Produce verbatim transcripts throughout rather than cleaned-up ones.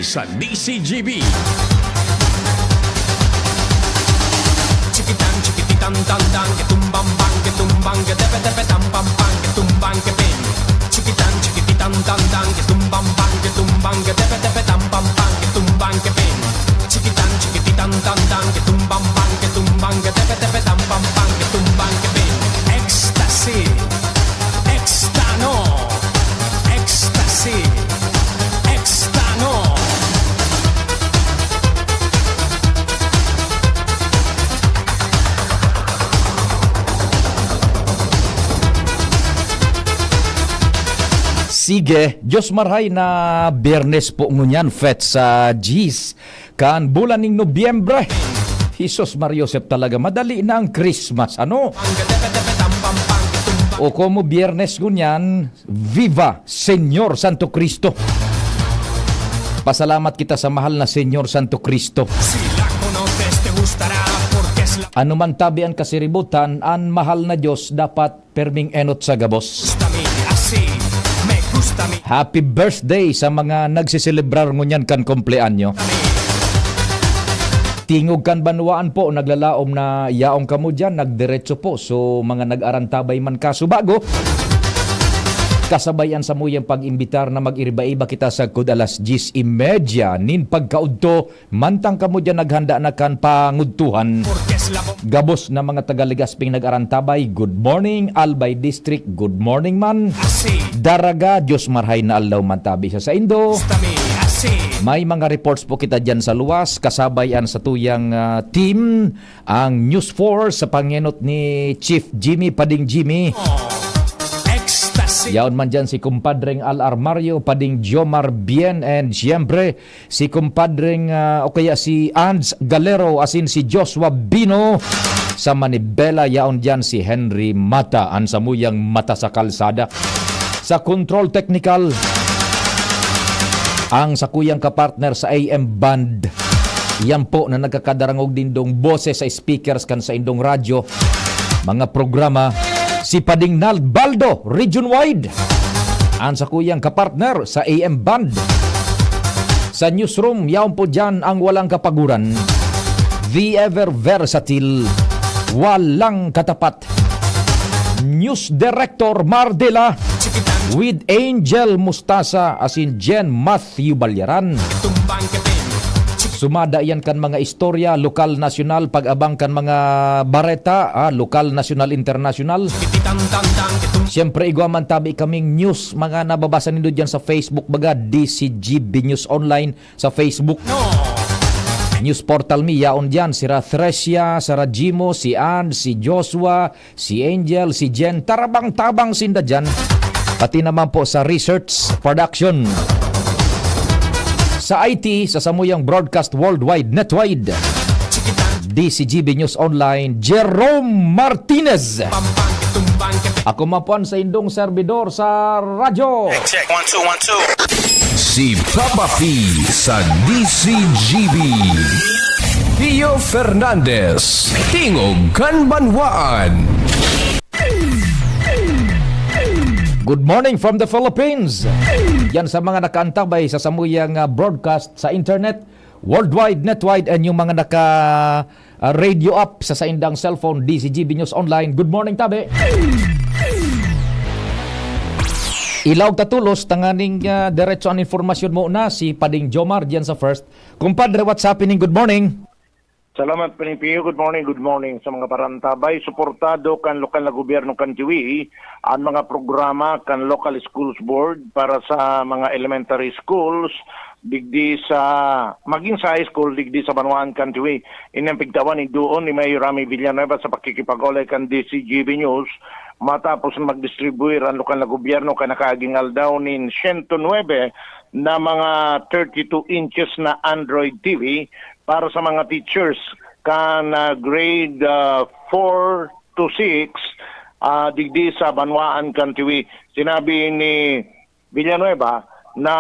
sa D C G B. Chikitan, chikititan, tan, tan, kitumbang, bang, kitumbang, katepe, tepe, tam, pam, pang, kitumbang, kepeng. Chikitan, chikititan, tan, tan, kitumbang, bang, kitumbang, katepe, tepe, tam, pam, pang, kitumbang, kepeng. Chikitan, chikititan, tan, tan, kitumbang, bang, kitumbang, katepe, tepe, tam, pam, pang, kitumbang, kepeng. Ecstasy. Extano. Ecstasy. Extano. Sige, Diyos marhay na Biyernes po ngunyan, Fetsa diyes kan bulan ning Nobyembre. Jesus Maria Josep, talaga madali na ang Christmas, ano? O komo Biyernes ngunyan, Viva Señor Santo Cristo! Pasalamat kita sa mahal na Señor Santo Cristo. Sila ko no teste gustará, porque es la Ano man tabi an kasiributan, an mahal na Diyos dapat perming enot sa gabos. Gusta mi, así, me gusta mi. Happy birthday sa mga nagseselebrar ngunyan kan kumpleanyo. Tingog kan banwaan po, naglalaom na yaong kamo diyan, nagdiretso po. So, mga nag-arantabay man kasubago, kasabay an samuyang pag-imbitar na mag-iriba-iba kita sagkod alas diyes y media nin pagkaudto, mantang kamo diyan naghanda na kan pangudtuhan. Porque es la Gabos na mga taga Legazpi nag-arantabay, good morning. Albay District, good morning man. Daraga, Diyos marhay na aldaw man tabi sa saindo. May mga reports po kita diyan sa luwas, kasabay an satuyang, ah, team, ang News Force sa pangenot ni Chief Jimmy, Pading Jimmy. Yaon man diyan si Kumpadreng Al Armario, Pading Jomar Bien, and siyempre, si kumpadreng, ah, o kaya si Ands Galero asin si Joshua Bino. Sa Manibela, yaon diyan si Henry Mata, an samuyang mata sa kalsada. Sa control technical, ang sakuyang kapartner sa A M band. Yan po na nagkakadarangog nindong boses sa speakers kan saindong radyo, mga programa, si Pading Nald Baldo, region wide. Ang sakuyang kapartner sa A M band. Sa newsroom, yaon po diyan ang walang kapaguran. The ever versatile, walang katapat. News Director Mardela with Angel Mustasa asin Jen Matthew Balyaran. Sumada yan kan mga istorya, lokal, nasyonal, pag-abang kan mga bareta, ah, lokal, nasyonal, internasyonal. Siyempre, igwa man tabi kaming news, mga nababasa nindo dyan sa Facebook, baga, D C G B News Online sa Facebook. News portal mi, yaon dyan, sira Thresia, sira Jimo, si Ann, si Joshua, si Angel, si Jen, tarabang-tabang sinda dyan. Pati naman po sa research, production, sa I T, sa samuyang broadcast worldwide, netwide. D C G B News Online, Jerome Martinez. Ako man po an saindong servidor sa radyo. Check, check. One, two, one, two. Si Papa P sa D C G B. Pio Fernandez, Tingog kan Banwaan. Good morning from the Philippines. Yan sa mga nakaantabay sa samuyang, ah, broadcast sa internet, worldwide, netwide, and yung mga naka, ah, radio app sa saindang cellphone, D C G B News Online. Good morning, tabi. Ilaog ta tolos, tanganing, ah, diretso an informasyon mo na si Pading Jomar diyan sa first. Kumpadre, what's happening? Good morning. Salamat, Panimpio. Good morning, good morning sa mga parantabay. Suportado kan lokal na gobyerno kan Tiwi an mga programa kan Local Schools Board para sa mga elementary schools digdi sa, magin sa high school digdi sa banwaan kan Tiwi. Ini an pigtawan ni duon ni Mayor Rami Villanueva sa pakikipag-olay kan D C G B News matapos na magdistribuir an lokal na gobyerno kan nakaaging aldaw nin siyento nuebe na mga thirty-two inches na Android T V para sa mga teachers kan, ah, grade, ah, four to six, ah, digdi sa banwaan kan Tiwi. Sinabi ni Villanueva na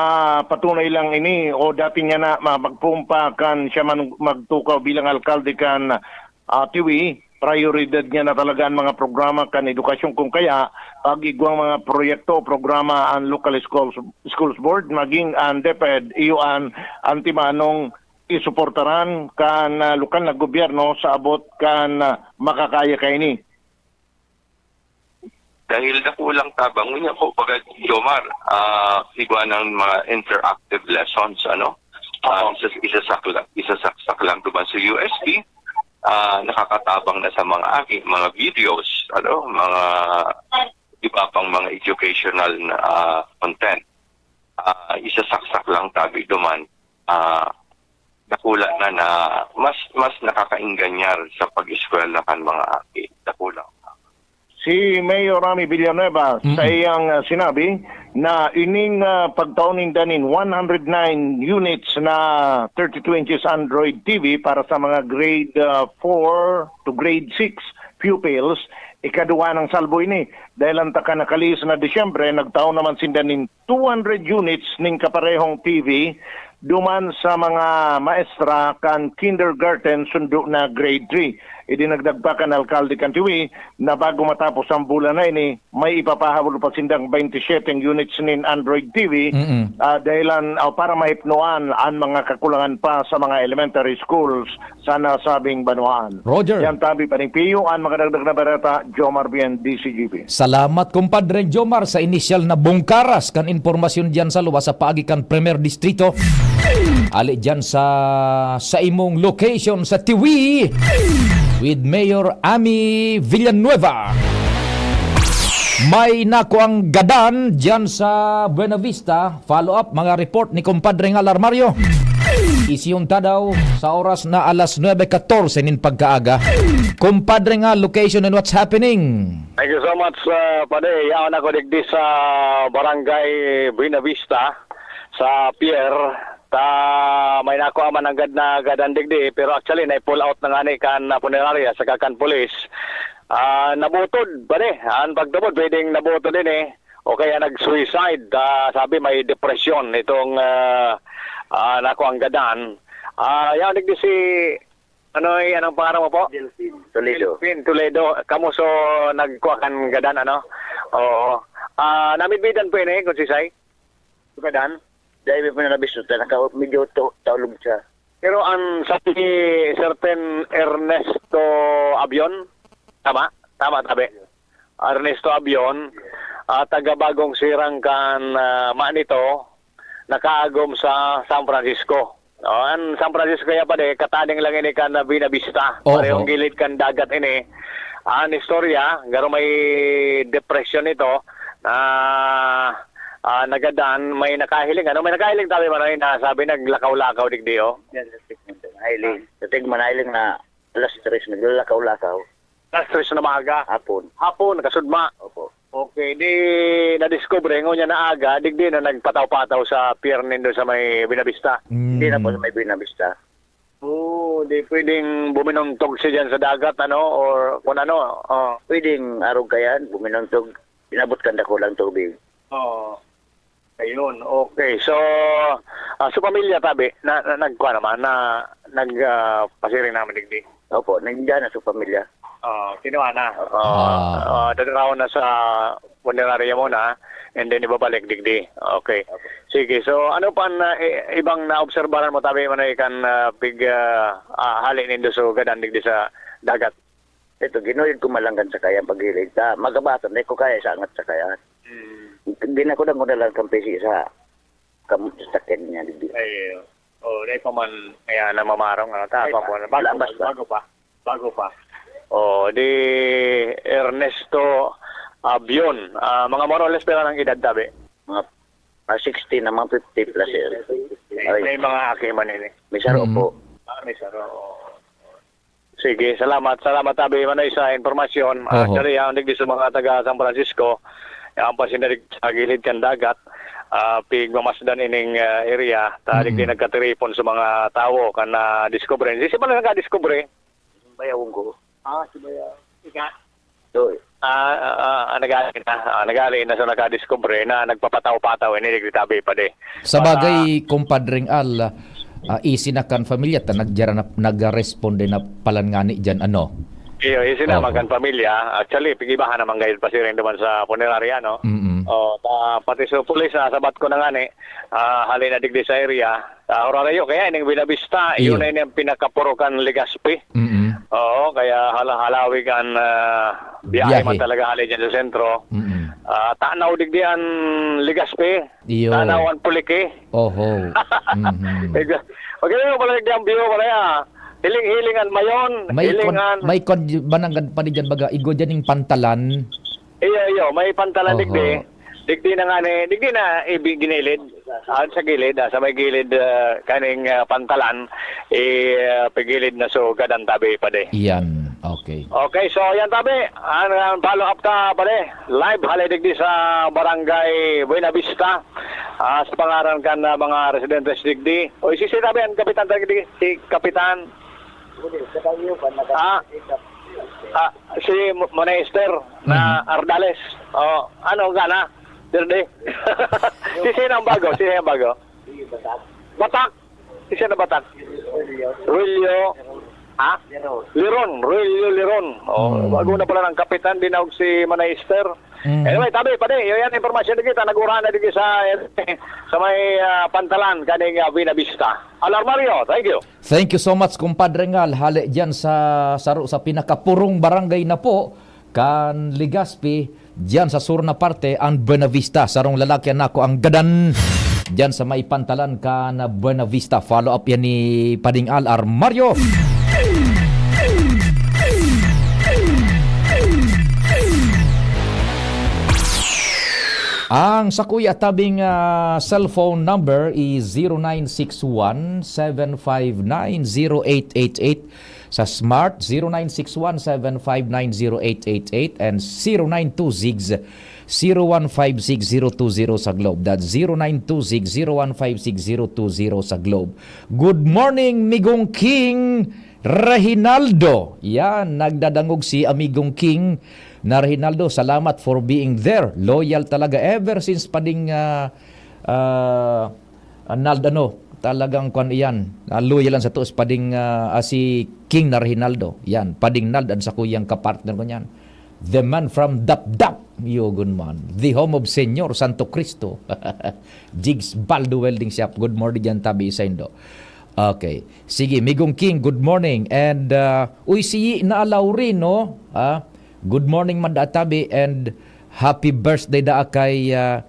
patunay lang ini o dati niya na ma-, magpumpa kan siya man magtukaw bilang alkalde kan, ah, Tiwi. prioridad niya na talaga an mga programa kan edukasyon. Kung kaya, pag igwang mga proyekto o programa an local schools, schools board, maging an DepEd, iyo an, an timanong isuportaran kan, ah, lokal na gobyerno sa abot kan, ah, makakaya kaini. Dahil dakulang tabang, ngunyan po, baga, Jomar, ah, igwa ng mga interactive lessons, ano? Ah, Oo. isa, isasakla-, isasaksak lang duman sa U S T, ah, nakakatabang na sa mga aki, mga videos, ano, mga iba pang mga educational na, ah, content. Ah, isasaksak lang tabi duman, ah, dakula na, na mas, mas nakakaingganyar sa pag-eskwela kan mga aki. Dakula. Si Mayor Rami Villanueva, Mm. sa iyang, ah, sinabi na ining, ah, pagtao ninda nin one hundred nine units na thirty-two inches Android T V para sa mga grade, ah, four to grade six pupils, ikaduwa ng salbo ini. Dahil ang taka nakalihis na Disyembre, nagtao naman sinda nin two hundred units nin kaparehong T V duman sa mga maestra kan kindergarten sundo na grade three. Idinagdag pa kan alkalde kan Tiwi na bago matapos ang bulan na ini, may ipapahabol pa sindang twenty-seven units nin Android T V, Mm-mm. ah, dahilan, ah, para mahipnoan an mga kakulangan pa sa mga elementary schools sa nasabing banwaan. Roger. Yan tabi, Paring Pio, an makadagdag na bareta, Jomar Bien, D C G P. Salamat, Kumpadre Jomar, sa inisyal na bungkaras kan impormasyon diyan sa luwas sa paagi kan Primer Distrito. Ali diyan sa, sa imong location sa Tiwi with Mayor Ami Villanueva. May nakuang gadan diyan sa Buena Vista. Follow up, mga report ni Kumpadre nga Larmario. Isiyunta daw sa oras na alas nuebe katorse nin pagkaaga. Kumpadre nga, location and what's happening? Thank you so much, uh, Pade. Yaon ako digdi sa Barangay Buena Vista, sa pier. Ta, may nakuha man nanggad na gadan digdi, pero actually, na-pull out na ngani kan, uh, punerarya saka kan pulis. Ah, nabutod, Pade. Ang pagtubod, pwedeng nabutod din eh. O kaya nag-suicide. Ah, sabi may depresyon itong, ah, ah, nakuang gadan. Ah, yan, digdi si, ano, eh, anong pangalan mo po? Delfin Toledo. Delfin Toledo. Kamo so nagkuha kan gadan, ano? Oo. Ah, namidbidan po ini, kung sisay? Gadan? Dahil may pinalabis na naka-, medyo to-, taulog siya. Pero ang sabi ni Certain Ernesto Abion, tama? Tama, tabi. Ernesto Abion, ah, taga Bagong Sirang kan, ah, Manito, nakaagom sa San Francisco. Oh, ang San Francisco kaya pa de, katading lang ini kan Buena Vista. Oho. Parehong gilid kan dagat ini. Ang istorya, garo may depresyon ito na, ah, nagadan, may nakahiling. Ano, may nakahiling tabi man na sabi naglakaw-lakaw digdi, oh. Yan, sa Tigman, Hiling. Sa Tigman, Hiling na alas tres, naglalakaw-lakaw. Alas tres na maaga? Hapon. Hapon, kasudma? Opo. Okay, di nadiskubre, ngunyan na aga, digdi na nagpataw-pataw sa pier nindo sa may Buena Vista? Hindi na po sa may Buena Vista. Oo, di pwedeng buminuntog siya dyan sa dagat, ano, or kung ano, oh. Pwedeng arog kayan, buminuntog, inabot kan dakulang tubig. Oo. Ayun, okay. So, ah, so pamilya, tabi, na, na, nagkuha naman, na, nag, ah, pasiring naman digdi? Opo, nandiyan na sa pamilya. Ah, kinuha na. Opo. Ah. Ah, dadaraon na sa punerarya muna, and then ibabalik digdi. Okay. Opo. Sige, so ano pa ang, ah, i-, ibang naobserbahan mo, tabi, man ay kan, ah, pig, ah, ah, hali nindo so gadan digdi sa dagat? Ito, ginuyod ko man lang kan sakayan paghilig. Ta, magabaton, di ko kaya sa angat sakayan. Hmm. Ginakudan ko na lang kan pisi sa kam-, sasakyan niya, di ba? Ay, oh, dai pa man, kaya namamarong, ano, ta, Ay, pa pa. po, bago, Labas pa. bago pa, bago pa. Oh, di Ernesto Abion. Ah, mga more or less, pero ang edad, tabi? Mga, mga sixty na, mga fifty plus years. May, Ay. may mga aki man ini. May saro Mm. po. Ah, may saro, oh. Sige, salamat. Salamat, Abi Manoy, sa impormasyon. Oho. Actually, ang digdi sa mga taga San Francisco, ang pasinda digdi sa gilid kan dagat, ah, pigmamasdan ining, ah, area, ta Mm. digdi nagkatiripon sa mga tawo kan nadiskubre. Si, si pala nakadiskubre? Bayawon ko. Ah, si Bayaw. Ika? Doy. Ah, ah, ah, nagali na. Ah, nagali na sa nakadiskubre na nagpapataw-pataw, ini digdi tabi pa di. Sa Baka bagay, Kumpadring Al, ah, easy na kan pamilya ta nagyara na, nag-responde na palan ngani diyan, ano? Iyo, isinama Oho. kan pamilya. Actually, pigibahan naman gayud pasiring duman sa punerarya, no? Mm-mm. Oh, ta, pati sa pulis, nasabat ko na ngani, ah, hali na digdi sa area. Ah, hurarayo, kaya ining Buena Vista, Iyo. yun na yun ang pinakapurukan Legazpi. Mm-mm. Oo, kaya hala-, halawig ang, ah, biyahe Biyahe. man talaga hali dyan sa sentro. Mm-mm. Ah, tanaw digdi ang Legazpi. Iyo. Tanaw ang Puliki. Oho. Mhm. Exa-, maganda yung pala digdi ang view, pala, ah. Hiling-hiling ang Mayon, May hiling kon-, ang may kon-, mananggad pa di dyan, baga, igwa dyan yung pantalan. Iyo, iyo, may pantalan Oho. digdi. Digdi na nga ni, digdi na ibi-, ginilid. Ah, sa gilid, ah, sa may gilid, ah, kaning, ah, pantalan, eh, ah, pigilid na sugad ang tabi, padi. Iyan. Okay. Okay, so yan, tabi. Ang, ang follow-up ta, padi. Live hali digdi sa Barangay Buena Vista. Ah, sa pangaran kan, ah, mga residentes digdi. O, si, si tabi, ang kapitan ta digdi, si Kapitan. Ah, ah, si Mo-, Monester na Mhm. Ardales. Oh, ano, gana? Verde. Si sino ang bago? Si sino ang bago? Batak. Si sino Batak? Ruelio. Ha? Liron. Ruelio Liron. Oh, Hmm. bago na pala ng kapitan, dinaog si Monester. Hmm. Anyway, tabi, padi, yun yan, impormasyon na kita. Nag-urahan na dito sa, sa may, ah, pantalan, kaning, ah, Buena Vista. Alarmario, thank you. Thank you so much, Compadre Ngal. Hali dyan sa saro sa pinakapurong barangay na po, kan Legazpi, dyan sa sur na parte, ang Buena Vista. Sarong lalaki ang nako ang gadan dyan sa may pantalan kan Buena Vista. Follow up yan ni Pading Al Armario. Ang sakuya tabing, ah, cellphone number is zero nine six one, seven five nine, zero eight eight eight. Sa Smart, zero nine six one, seven five nine, zero eight eight eight and zero nine two six, zero one five six, zero two zero sa Globe. That's zero nine two six, zero one five six, zero two zero sa Globe. Good morning, Migong King Reginaldo. Yan, nagdadangog si Amigong King na Reginaldo. Salamat for being there. Loyal talaga ever since pa ding, ah, ah, ah, Nald, ano, talagang kwan iyan. Ah, loyal lang sa tuos, pading, ah, ah, si King na Reginaldo. Yan, pading Nald, ang sakuyang kapartner ko niyan. The man from Dapdap, Yugon man. The home of Señor Santo Cristo. Jigs Baldo Welding Shop. Good morning dyan, tabi sa Indo. Okay. Sige, Migong King, good morning. And, ah, uy, si na Laurino, ah, good morning, Manda Tabi, and happy birthday da kay, ah,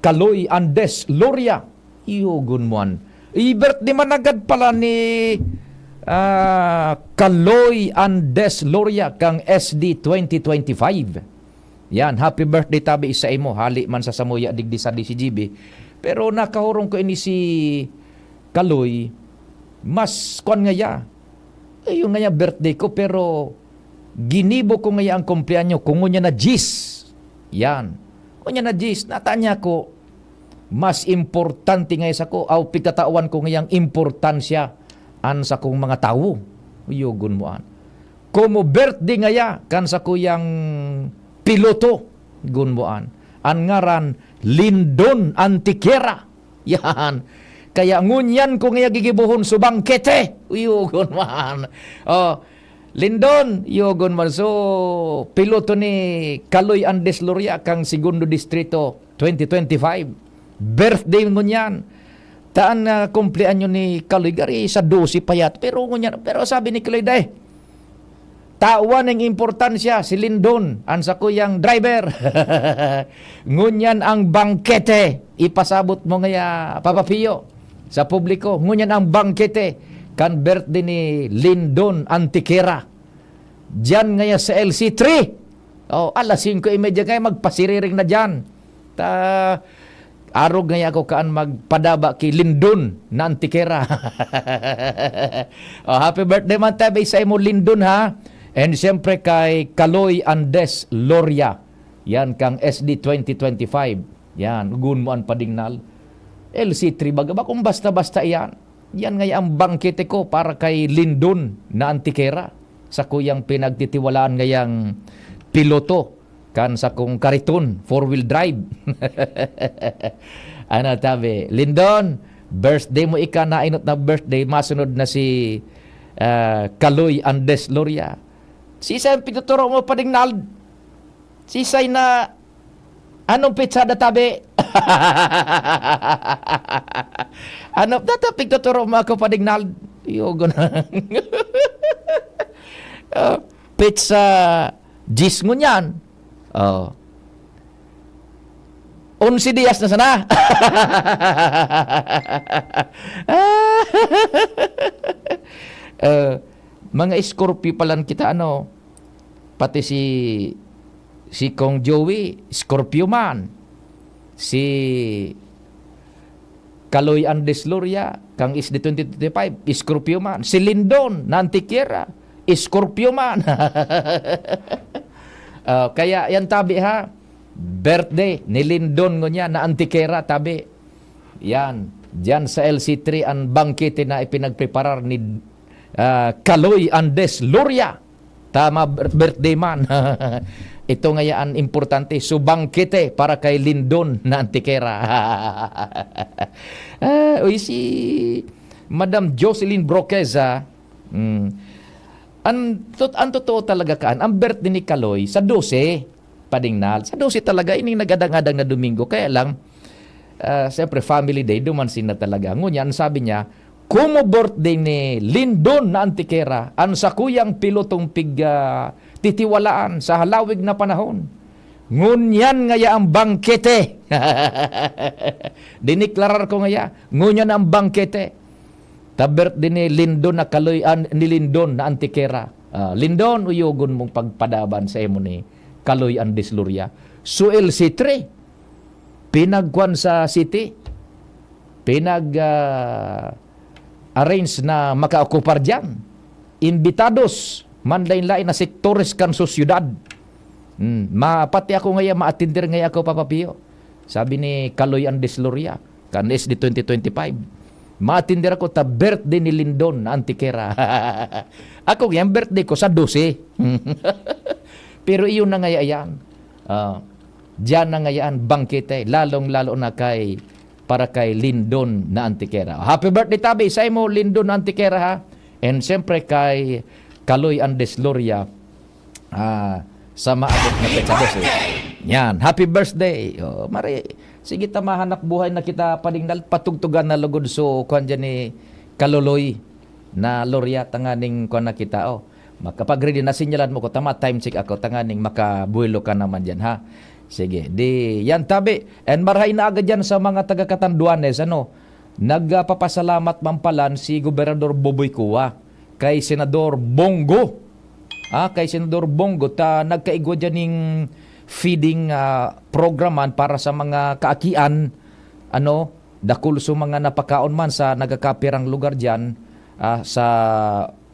Kaloy Andes Loria. Yugon mo an. I-birthday man agad pala ni, ah, Kaloy Andes Loria kang S D twenty twenty-five. Yan, happy birthday tabi sa imo. Hali man sa samuya digdi sa D C G B. Pero nakahurong ko ini si Kaloy, mas kwan ngaya. Iyo ngaya birthday ko, pero ginibo ko ngaya ang kumpleanyo ko ngunyan na diyes. Yan. Ngunyan na diyes, natanya ko, mas importante ngaya sako, aw pigtatawan ko ngayang importansya an sakong mga tawo. Yugon mo an. Komo birthday ngaya kan sakuyang piloto, gun mo an. An ngaran, Lindon Antiquera. Yan. Kaya ngunyan ko ngaya gigibohon so bangkete. Yugon man. Oh, Lindon, yugon man. So, piloto ni Kaloy Andes Loria, kang Segundo Distrito, twenty twenty-five. Birthday ngunyan. Taan na kumpleanyo ni Kaloy, gari sa dose pa yat. Pero ngunyan, pero sabi ni Kaloy, "Day, tawan ning importansya si Lindon, an sakuyang driver." Ngunyan ang bangkete, ipasabot mo ngaya, Papa Pio, sa publiko. Ngunyan ang bangkete kan birthday ni Lindon Antiquera. Diyan ngaya sa L C three. Oh, alas singko y media ngaya, magpasiriring na diyan. Ta, arog ngaya ako kaan magpadaba ki Lindon na Antiquera. Oh, happy birthday man tabi sa imo, Lindon, ha? And siyempre kay Kaloy Andes Loria. Yan, kang S D twenty twenty-five. Yan, gun mo an padingnal. L C three baga, bakong basta-basta yan. Yan ngaya ang bangkete ko para kay Lindon na Antiquera, sakuyang pinagtitiwalaan ngayang piloto kan sakong kariton, four-wheel drive. Ano tabi, Lindon, birthday mo ika, nainot na birthday, masunod na si, ah, Kaloy Andes Loria. Sisay ang pigtuturo mo, Pading Nald? Sisay na, anong pitsada tabi? Ano, data pigtuturo mo ako, Pading Nald? Iyogo na. Ah, pizza diyes ngunyan. Oh. Onse dias na sana. Eh, mga Scorpio palan kita, ano? Pati si, si Kong Joey, Scorpio man. Si Kaloy Andes Loria, kang S D twenty twenty-five, Scorpio man. Si Lindon na Antiquera, Scorpio man. Ah, kaya yan tabi ha, birthday ni Lindon ngunyan na Antiquera tabi. Yan, diyan sa L C three ang bangkete na ipinagpreparar ni, ah, Kaloy Andes Loria. Tama, bir-, birthday man. Ito ngaya ang importante. So, bangkete para kay Lindon na Antiquera. Ah, uy, si Madam Jocelyn Broqueza, mm, ang tot-, ang totoo talaga kaan, ang birthday ni Kaloy sa dose, Pading Nald. Sa dose talaga, ining nag-adang-adang na Domingo. Kaya lang, ah, siyempre, family day, duman sina talaga. Ngunyan, sabi niya, "Kumo birthday ni Lindon na Antiquera, ang sakuyang pilotong pig, ah, titiwalaan sa halawig na panahon. Ngunyan ngaya ang bangkete." Diniklarar ko ngaya, ngunyan ang bangkete. Ta birthday ni Lindon na Kaloy, an-, ni Lindon na Antiquera. Ah, Lindon, uyogon mong pagpadaban sa imo ni Kaloy Andes Loria. Suel Sitre, pinagkuan sa city, pinag, ah, arrange na makaokupar diyan. Imbitados, manlain-lain na sektores kan sosyedad. Hmm, ma-, pati ako ngaya, maatinder ngaya ako, Papa Pio. Sabi ni Kaloy Andes Loria, kan S D twenty twenty-five. Maatinder ako ta birthday ni Lindon na Antiquera. Ako, yan birthday ko sa dose. Pero iyon na ngaya yan. Ah, diyan na ngaya ang bangkete, lalong-lalo na kay, para kay Lindon na Antiquera. Happy birthday, tabi, sa imo, Lindon na Antiquera, ha? And siyempre kay Kaloy Andes Loria, ah, sa maabot na petsa dose. Yan, happy birthday. Oh, mari, sige ta, mahanap buhay na kita, Pading Nald, patugtugan na lugod. So, kuwan dyan ni Kaloloy na Loria, tanganing kuwan na kita, oh. Makapag-ready na, sinyalan mo ko, tama, time check ako, tanganing makabuelo ka naman dyan, ha? Sige, di, yan, tabi. And marahay na agad dyan sa mga taga Catanduanes, ano? Nagpapasalamat man palan si Gobernador Boboy Cua kay Senador Bong Go. Ah, kay Senador Bong Go, ta nagkaigwa dyan ning feeding, ah, program man para sa mga kaakian, ano, dakul so mga napakaon man sa nagkakapirang lugar dyan, ah, sa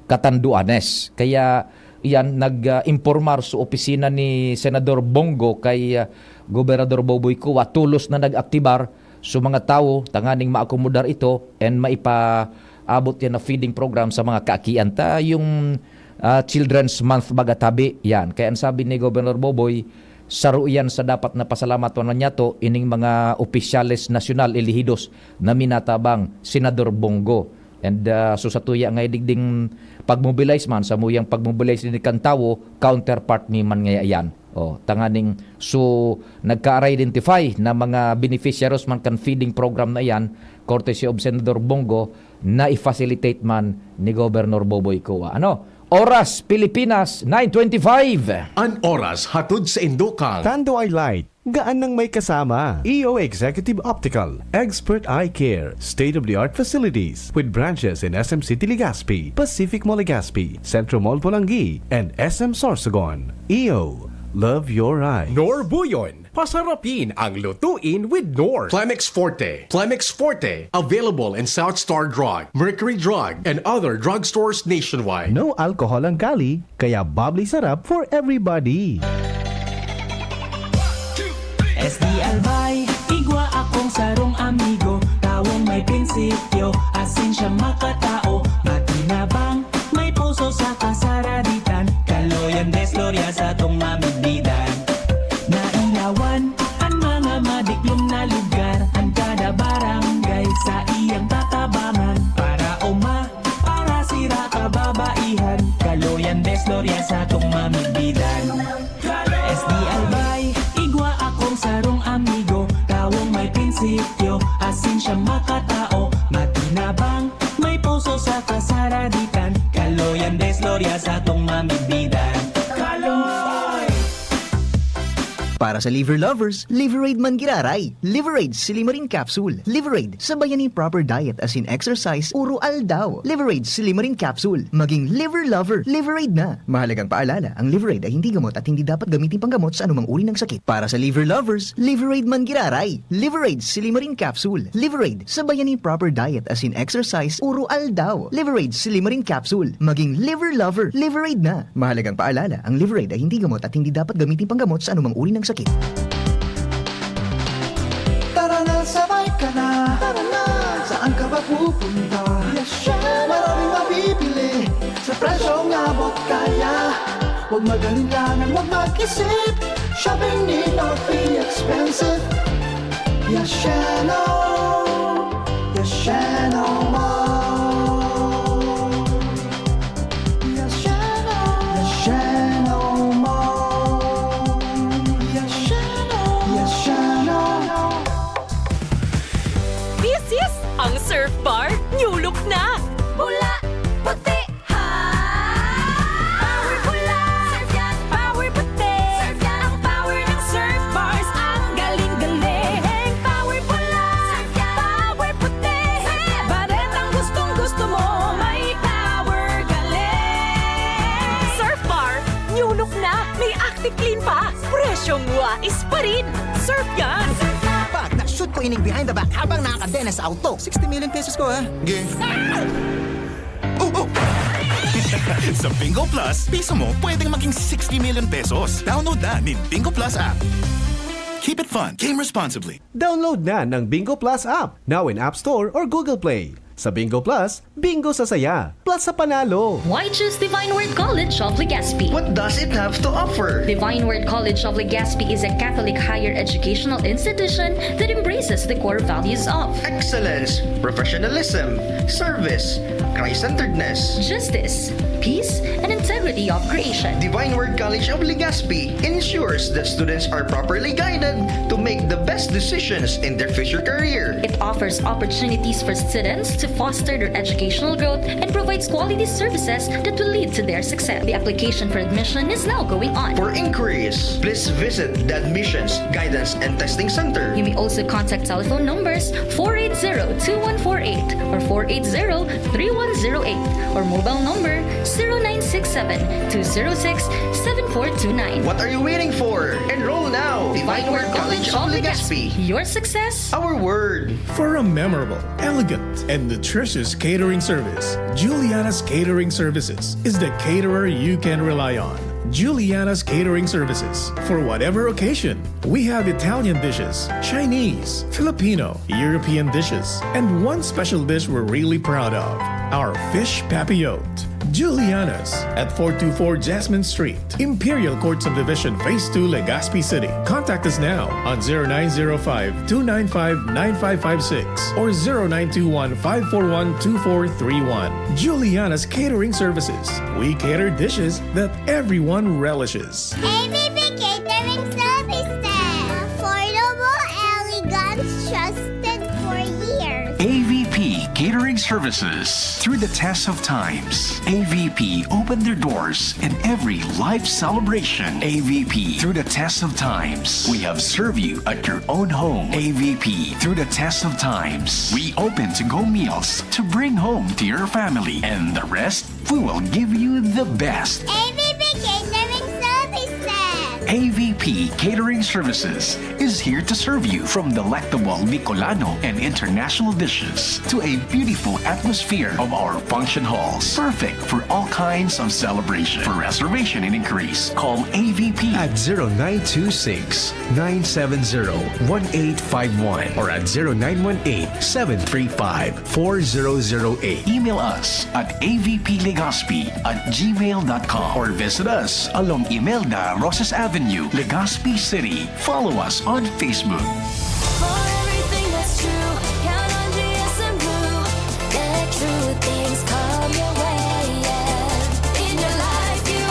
Catanduanes. Kaya iyan, nag, ah, impormar sa opisina ni Senador Bong Go kay, ah, Gobernador Boboy Cua, tolos na nag-aktibar so mga tawo tanganing maakomodar ito and maipaabot yan na feeding program sa mga kaakian ta. Yung, ah, Children's Month baga tabi, yan. Kaya ang sabi ni Gobernador Boboy, saro iyan sa dapat na pasalamatan na niya to, ining mga opisyales nasyonal, elehidos na minatabang, Senador Bong Go. And, ah, so sa tuya nga digding pag-mobilize man, samuyang pag-mobilize din kan tawo, counterpart ni man ngaya yan. Oh, tanganing, so, nagka-identify na mga beneficiaries man kan feeding program na iyan, courtesy of Senador Bong Go, na i-facilitate man ni Governor Boboy Cua. Ano? Oras, Pilipinas, nine twenty-five. An oras hatod sa Indokang. Tanduay Light, gaan nang may kasama. E O Executive Optical, expert eye care, state-of-the-art facilities with branches in S M City Legazpi, Pacific Mall Legazpi, Centro Mall Polangui, and S M Sorsogon. E O, love your eyes. Norbuyon, pasarapin ang lutuin with Nor. Plemex Forte. Plemex Forte, available in South Star Drug, Mercury Drug, and other drugstores nationwide. No alcohol ang Cali, kaya bubbly sarap for everybody. S D L Bay, igwa akong sarong amigo, tawong may prinsipyo, asin siya makatao, matinabang, may puso sa kasaraditan, Kaloyan de Gloria sa tong mamigdidan. Nailawan an mga madiklom na lugar, an kada barangay sa iyang tatabangan, para uma, para sira kababaihan, Kaloyan de Istorya sa atong mamigbidan. S D L Bay, igwa akong sarong amigo, tawong may prinsipyo, asin siya makatao, matinabang, may puso sa kasaraditan. Kaloyan, Des Gloria sa atong mamigbidan. Kaloy! Para sa liver lovers, Liverade man giraray. Liverade Silimarin Capsule. Liverade, sabayan nin proper diet asin exercise uro aldaw. Liverade Silimarin Capsule. Maging liver lover, Liverade na. Mahalagang paalala, ang Liverade ay hindi gamot at hindi dapat gamitin panggamot sa anumang uri ng sakit. Para sa liver lovers, Liverade man giraray. Liverade Silimarin Capsule. Liverade, sabayan nin proper diet asin exercise uro aldaw. Liverade Silimarin Capsule. Maging liver lover, Liverade na. Mahalagang paalala, ang Liverade ay hindi gamot at hindi dapat gamitin panggamot sa anumang uri ng sakit. Tara na, sabay ka na. Tara na. Saan ka ba pupunta? Yes, siya. Maraming mabibili sa presyong abot kaya. Huwag mag-alinlangan, huwag mag-isip. Shopping need not be expensive. Yes, siya, no. Yes, siya, no, mo. Yes, siya, no. Yes, siya, no, mo. Yes, siya, no. Yes, siya, no. This is ang Surf Bar New Look na! Pula, puti, ha! Power pula! Surf yan! Power puti! Surf yan! Ang power ng Surf Bars, ang galing-galing! Power pula! Surf yan! Power puti! Surf yan! Baretang gustong-gusto mo, may power galing! Surf Bar New Look na! May Active Clean pa! Presyong wais pa rin! Surf yan! Surf yan! Pag na-shoot ko ining behind the back habang nakakadena sa auto. Sixty million pesos ko ha. Ge. Oh, oh. Sa Bingo Plus, piso mo pwedeng maging sixty million pesos. Download na nin Bingo Plus app. Keep it fun. Game responsibly. Download na ng Bingo Plus app, now in App Store or Google Play. Sa Bingo Plus, bingo sa saya, plus sa panalo. Why choose Divine Word College of Legazpi? What does it have to offer? Divine Word College of Legazpi is a Catholic higher educational institution that embraces the core values of excellence, professionalism, service, Christ-centeredness, justice, peace, and integrity of creation. Divine Word College of Legazpi ensures that students are properly guided to make the best decisions in their future career. It offers opportunities for students to foster their educational growth and provides quality services that will lead to their success. The application for admission is now going on. For inquiries, please visit the Admissions, Guidance, and Testing Center. You may also contact telephone numbers four eight zero two one four eight or four eight zero three one zero eight or mobile number zero nine six seven two zero six seven four two nine. What are you waiting for? Enroll now! Divine Word College of Legazpi. Your success, our word. For a memorable, elegant, and nutritious catering service, Juliana's Catering Services is the caterer you can rely on. Juliana's Catering Services. For whatever occasion, we have Italian dishes, Chinese, Filipino, European dishes, and one special dish we're really proud of, our fish papillote. Juliana's at four two four Jasmine Street, Imperial Court Subdivision, Phase two, Legazpi City. Contact us now on zero nine zero five two nine five nine five five six or zero nine two one five four one two four three one. Juliana's Catering Services. We cater dishes that everyone relishes. A V P Catering Services. Affordable, elegant, trusted for years. A V P Catering Services. Through the test of times, A V P opened their doors in every life celebration. A V P, through the test of times, we have served you at your own home. A V P, through the test of times, we open to-go meals to bring home to your family. And the rest, we will give you the best. A V P Catering Services. A V P Catering Services is here to serve you, from delectable Bicolano and international dishes to a beautiful atmosphere of our function halls, perfect for all kinds of celebration. For reservation and inquiries, call A V P at zero nine two six, nine seven zero, one eight five one or at zero nine one eight, seven three five, four zero zero eight. Email us at A V P Legazpi at gmail dot com or visit us along Imelda Roses Avenue, Legazpi City. Follow us on Facebook. For everything that's true, count on G S M Blue. Let true things come your way, yeah. In your life, you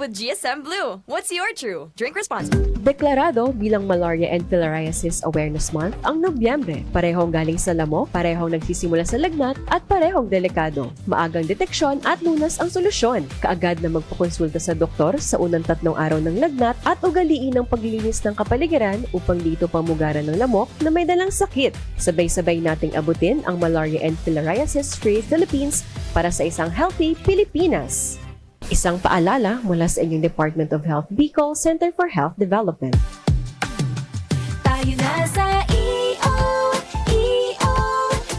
G S M Blue. What's your true? Drink responsibly. Deklarado bilang Malaria and Filariasis Awareness Month ang Nobyembre. Parehong galing sa lamok, parehong nagsisimula sa lagnat, at parehong delikado. Maagang deteksyon at lunas ang solusyon. Kaagad na magpakonsulta sa doktor sa unang tatlong araw ng lagnat at ugaliin ang paglilinis ng kapaligiran upang di ito pamugaran ng lamok na may dalang sakit. Sabay-sabay nating abutin ang Malaria and Filariasis Free Philippines para sa isang healthy Pilipinas. Isang paalala mula sa inyong Department of Health Bicol, Center for Health Development. Tayo na sa E O, E O,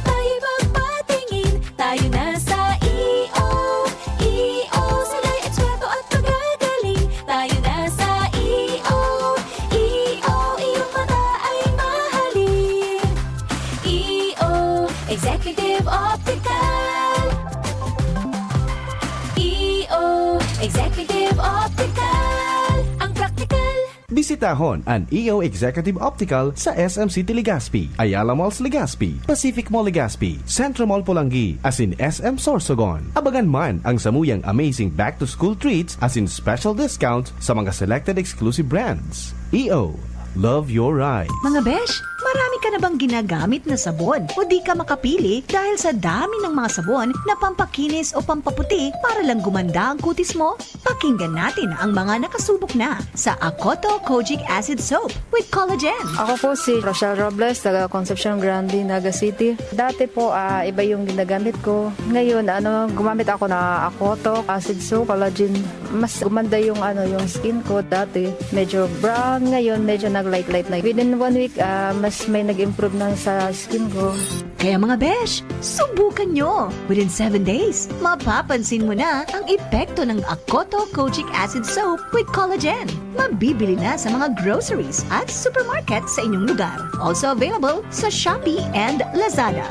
tayo magpatingin. Tayo na sa E O, E O, sila'y eksperto at magagaling. Tayo na sa E O, E O, iyong mata ay mahalin. E O, Executive Optical. E O, Executive Optical. Ang praktikal. Bisitahon an E O Executive Optical sa S M City Legazpi, Ayala Malls Legazpi, Pacific Mall Legazpi, Centro Mall Polangui, asin S M Sorsogon. Abangan man ang samuyang amazing back-to-school treats asin special discounts sa mga selected exclusive brands. E O, love your eyes. Mga besh, marami ka na bang ginagamit na sabon o di ka makapili dahil sa dami ng mga sabon na pampakinis o pampaputi para lang gumanda ang kutis mo? Pakinggan natin ang mga nakasubok na sa Akoto Kojic Acid Soap with Collagen. Ako po si Rochelle Robles, taga Concepcion Grande, Naga City. Dati po, ah, iba yung ginagamit ko. Ngayon, ano, gumamit ako na Akoto Acid Soap, Collagen. Mas gumanda yung, ano, yung skin ko. Dati, medyo brown. Ngayon, medyo nag-light-light na. Within one week, ah, mas may nag-improve na sa skin ko. Kaya mga besh, subukan nyo! Within seven days, mapapansin mo na ang epekto ng Akoto Kojic Acid Soap with Collagen. Mabibili na sa mga groceries at supermarket sa inyong lugar. Also available sa Shopee and Lazada.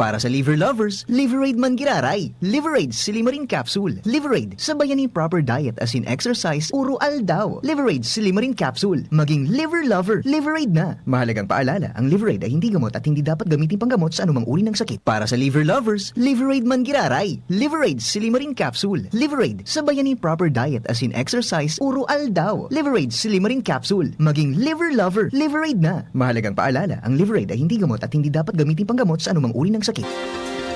Para sa liver lovers, Liveraid man giraray. Liveraid Silimarin Capsule. Liveraid, sabayan nin proper diet asin exercise oro aldaw. Liveraid Silimarin Capsule. Maging liver lover, Liveraid na. Mahalagang paalala, ang Liveraid ay hindi gamot at hindi dapat gamitin panggamot sa anumang uri ng sakit. Para sa liver lovers, Liveraid man giraray. Liveraid Silimarin Capsule. Liveraid, sabayan nin proper diet asin exercise oro aldaw. Liveraid Silimarin Capsule. Maging liver lover, Liveraid na. Mahalagang paalala, ang Liveraid ay hindi gamot at hindi dapat gamitin panggamot sa anumang uri ng sakit.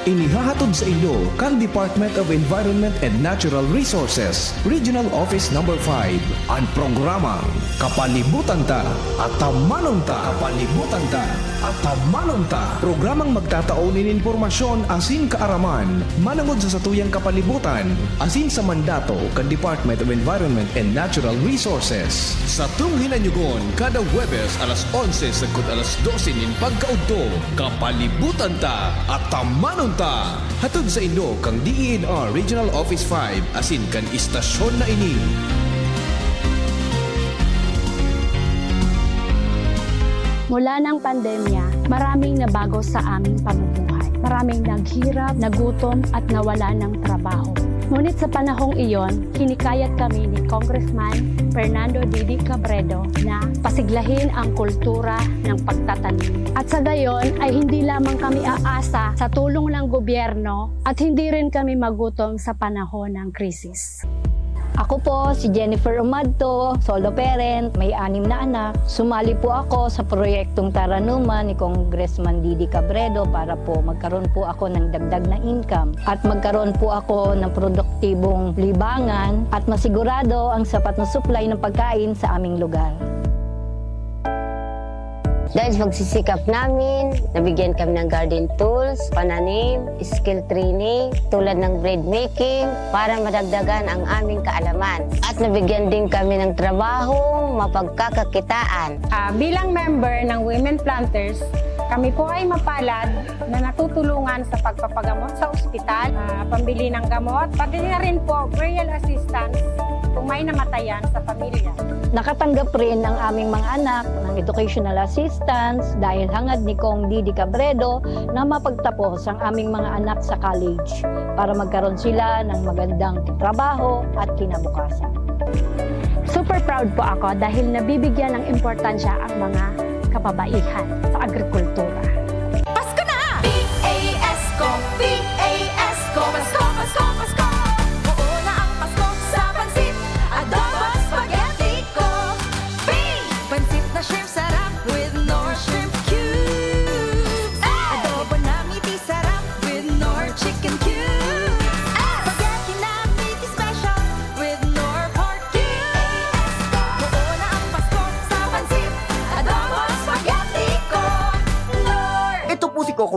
Inihahatod sa inyo kan Department of Environment and Natural Resources, Regional Office Number five, an programang Kapalibutan Ta, Atamanon Ta. Kapalibutan Ta, Atamanon Ta. Programang magtatao nin impormasyon asin kaaraman manongod sa satuyang kapalibutan asin sa mandato kan Department of Environment and Natural Resources. Satong hinanyogon kada Huwebes alas onse sagkod alas dose nin pagkaudto. Kapalibutan Ta, Atamanon Ta! Hatod sa inyo kan D E N R Regional Office five asin kan istasyon na ini. Mula ng pandemya, maraming nabago sa aming pamumuhay. Maraming naghirap, nagutom, at nawalan ng trabaho. Ngunit sa panahong iyon, hinikayat kami ni Congressman Fernando Didi Cabredo na pasiglahin ang kultura ng pagtatanim. At sa gayon ay hindi lamang kami aasa sa tulong ng gobyerno at hindi rin kami magutom sa panahon ng krisis. Ako po si Jennifer Umadto, solo parent, may anim na anak. Sumali po ako sa proyektong Taranuman ni Congressman Didi Cabredo para po magkaroon po ako ng dagdag na income at magkaroon po ako ng produktibong libangan at masigurado ang sapat na supply ng pagkain sa aming lugar. Dahil sa pagsisikap namin, nabigyan kami ng garden tools, pananim, skill training, tulad ng bread making, para madagdagan ang aming kaalaman. At nabigyan din kami ng trabahong mapagkakakitaan. Ah, bilang member ng Women Planters, kami po ay mapalad na natutulungan sa pagpapagamot sa ospital, ah, pambili ng gamot, pati na rin po burial assistance kung may namatayan sa pamilya. Nakatanggap rin ang aming mga anak ng educational assistance dahil hangad ni Cong Didi Cabredo na mapagtapos ang aming mga anak sa college para magkaroon sila ng magandang trabaho at kinabukasan. Super proud po ako dahil nabibigyan ng importansya ang mga kababaihan sa agrikultura. Pasko na! P A S ko, P A S ko, Pasko, Pasko, Pasko! Buo na ang Pasko sa Pansit!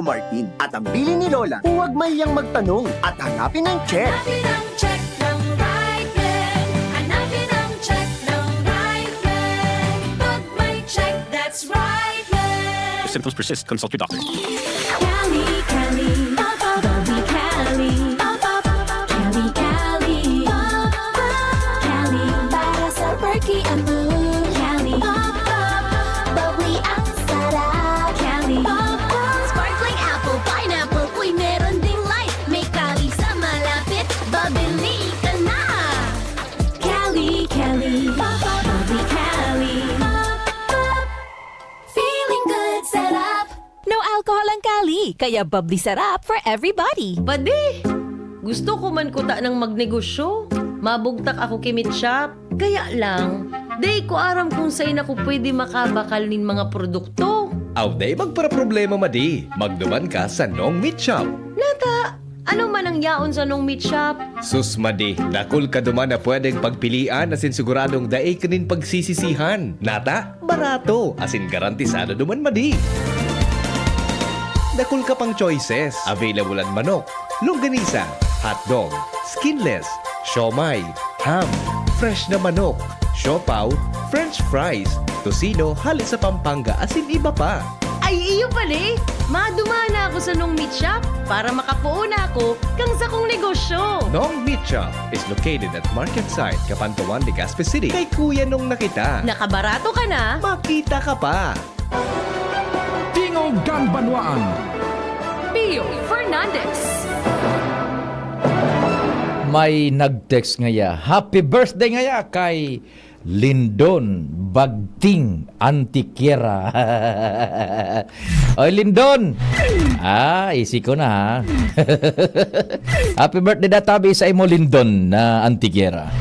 Partin. At ang bilin ni Lola, huwag mahiyang magtanong at hanapin ang check. Hanapin ang check ng Reichel. Hanapin ang check ng Reichel. Pag may check, that's Reichel. If symptoms persist, consult your doctor. Cali, Cali, pop, pop, Bobby Cali, pop, pop, Cali, Cali, pop, pop, Cali, para sa perky ang mood. Cali, pop, pop, bubbly ang sarap. Cali, pop, pop, sparkling apple, pineapple, uy, meron ding light. May Cali sa malapit, babili ka na. Cali, Cali, pop, pop, Bobby Cali, pop, pop. Feeling good, sarap. No alcohol ang Cali, kaya bubbly sarap for everybody. Padi, gusto ko man kuta ng magnegosyo. Mabugtak ako ki Meat Shop. Kaya lang, dai ko aram kung sain ako pwede makabakal nin mga produkto. Aw, dai magparaproblema, madi. Magduman ka sa Nong Meat Shop. Nata, ano man ang yaon sa Nong Meat Shop? Sus, madi, dakul ka duman na pwedeng pagpilian asin siguradong dai ka nin pagsisisihan. Nata, barato, asin garantisado duman, madi. Dakul ka pang choices. Available an manok, longganisa, hotdog, skinless, siomai, ham, fresh na manok, siopaw, french fries, tocino hale sa Pampanga, asin iba pa. Ay, iyo pala eh! Maduman na ako sa Nong Meat Shop para makapoon na ako kan sakong negosyo. Nong Meat Shop is located at Market Site, Cabanatuan, Legazpi City. Kay Kuya Nong na kita. Nakabarato ka na. Makita ka pa. Tingog kan Banwaan. Pio Fernandez. May nag-text ngaya, "Happy birthday ngaya kay Lindon Bagting Antiquiera." Oy, Lindon! Ah, isi ko na, ha? Happy birthday da tabi sa imo, Lindon na Antiquiera.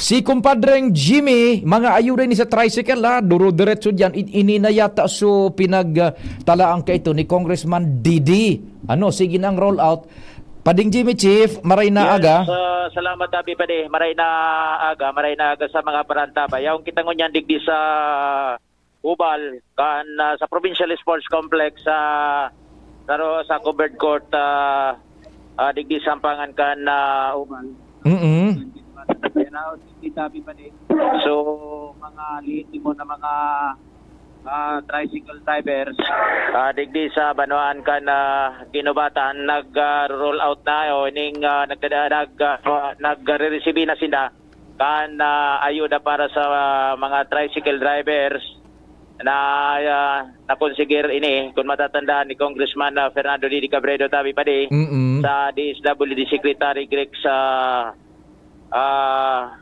Si Kumpadreng Jimmy, mga ayuda ni sa tricycle, ha? Duro-diretso diyan. I-, ini na yata so pinag, ah, talaan ka ito ni Congressman Didi. Ano, sige na ang roll out. Pading Jimmy, Chief, maray na Yes, aga. ah, salamat, Abi Padi. Maray na aga, maray na aga sa mga parantabay. Yaong kita ngunyan digdi sa Ubal, kan, ah, sa Provincial Sports Complex, sa saro sa covered court, ah, ah, digdi sa Sampangan kan, ah, Ubal. Mm-mm. Kita, Abi Padi. So, mga lihitimo na mga ah, tricycle drivers, ah, digdi sa banwaan kan, ah, Guinobatan, nag, ah, roll out na o ining, ah, nagdada-, nag, ah, nagre-resibi na sinda kan, ah, ayuda para sa, ah, mga tricycle drivers na, ah, nakonsigir ini, kung matatandaan ni Congressman, ah, Fernando Didi Cabredo, tabi pa di, Mm-mm. sa D S W D Secretary Greg sa, ah,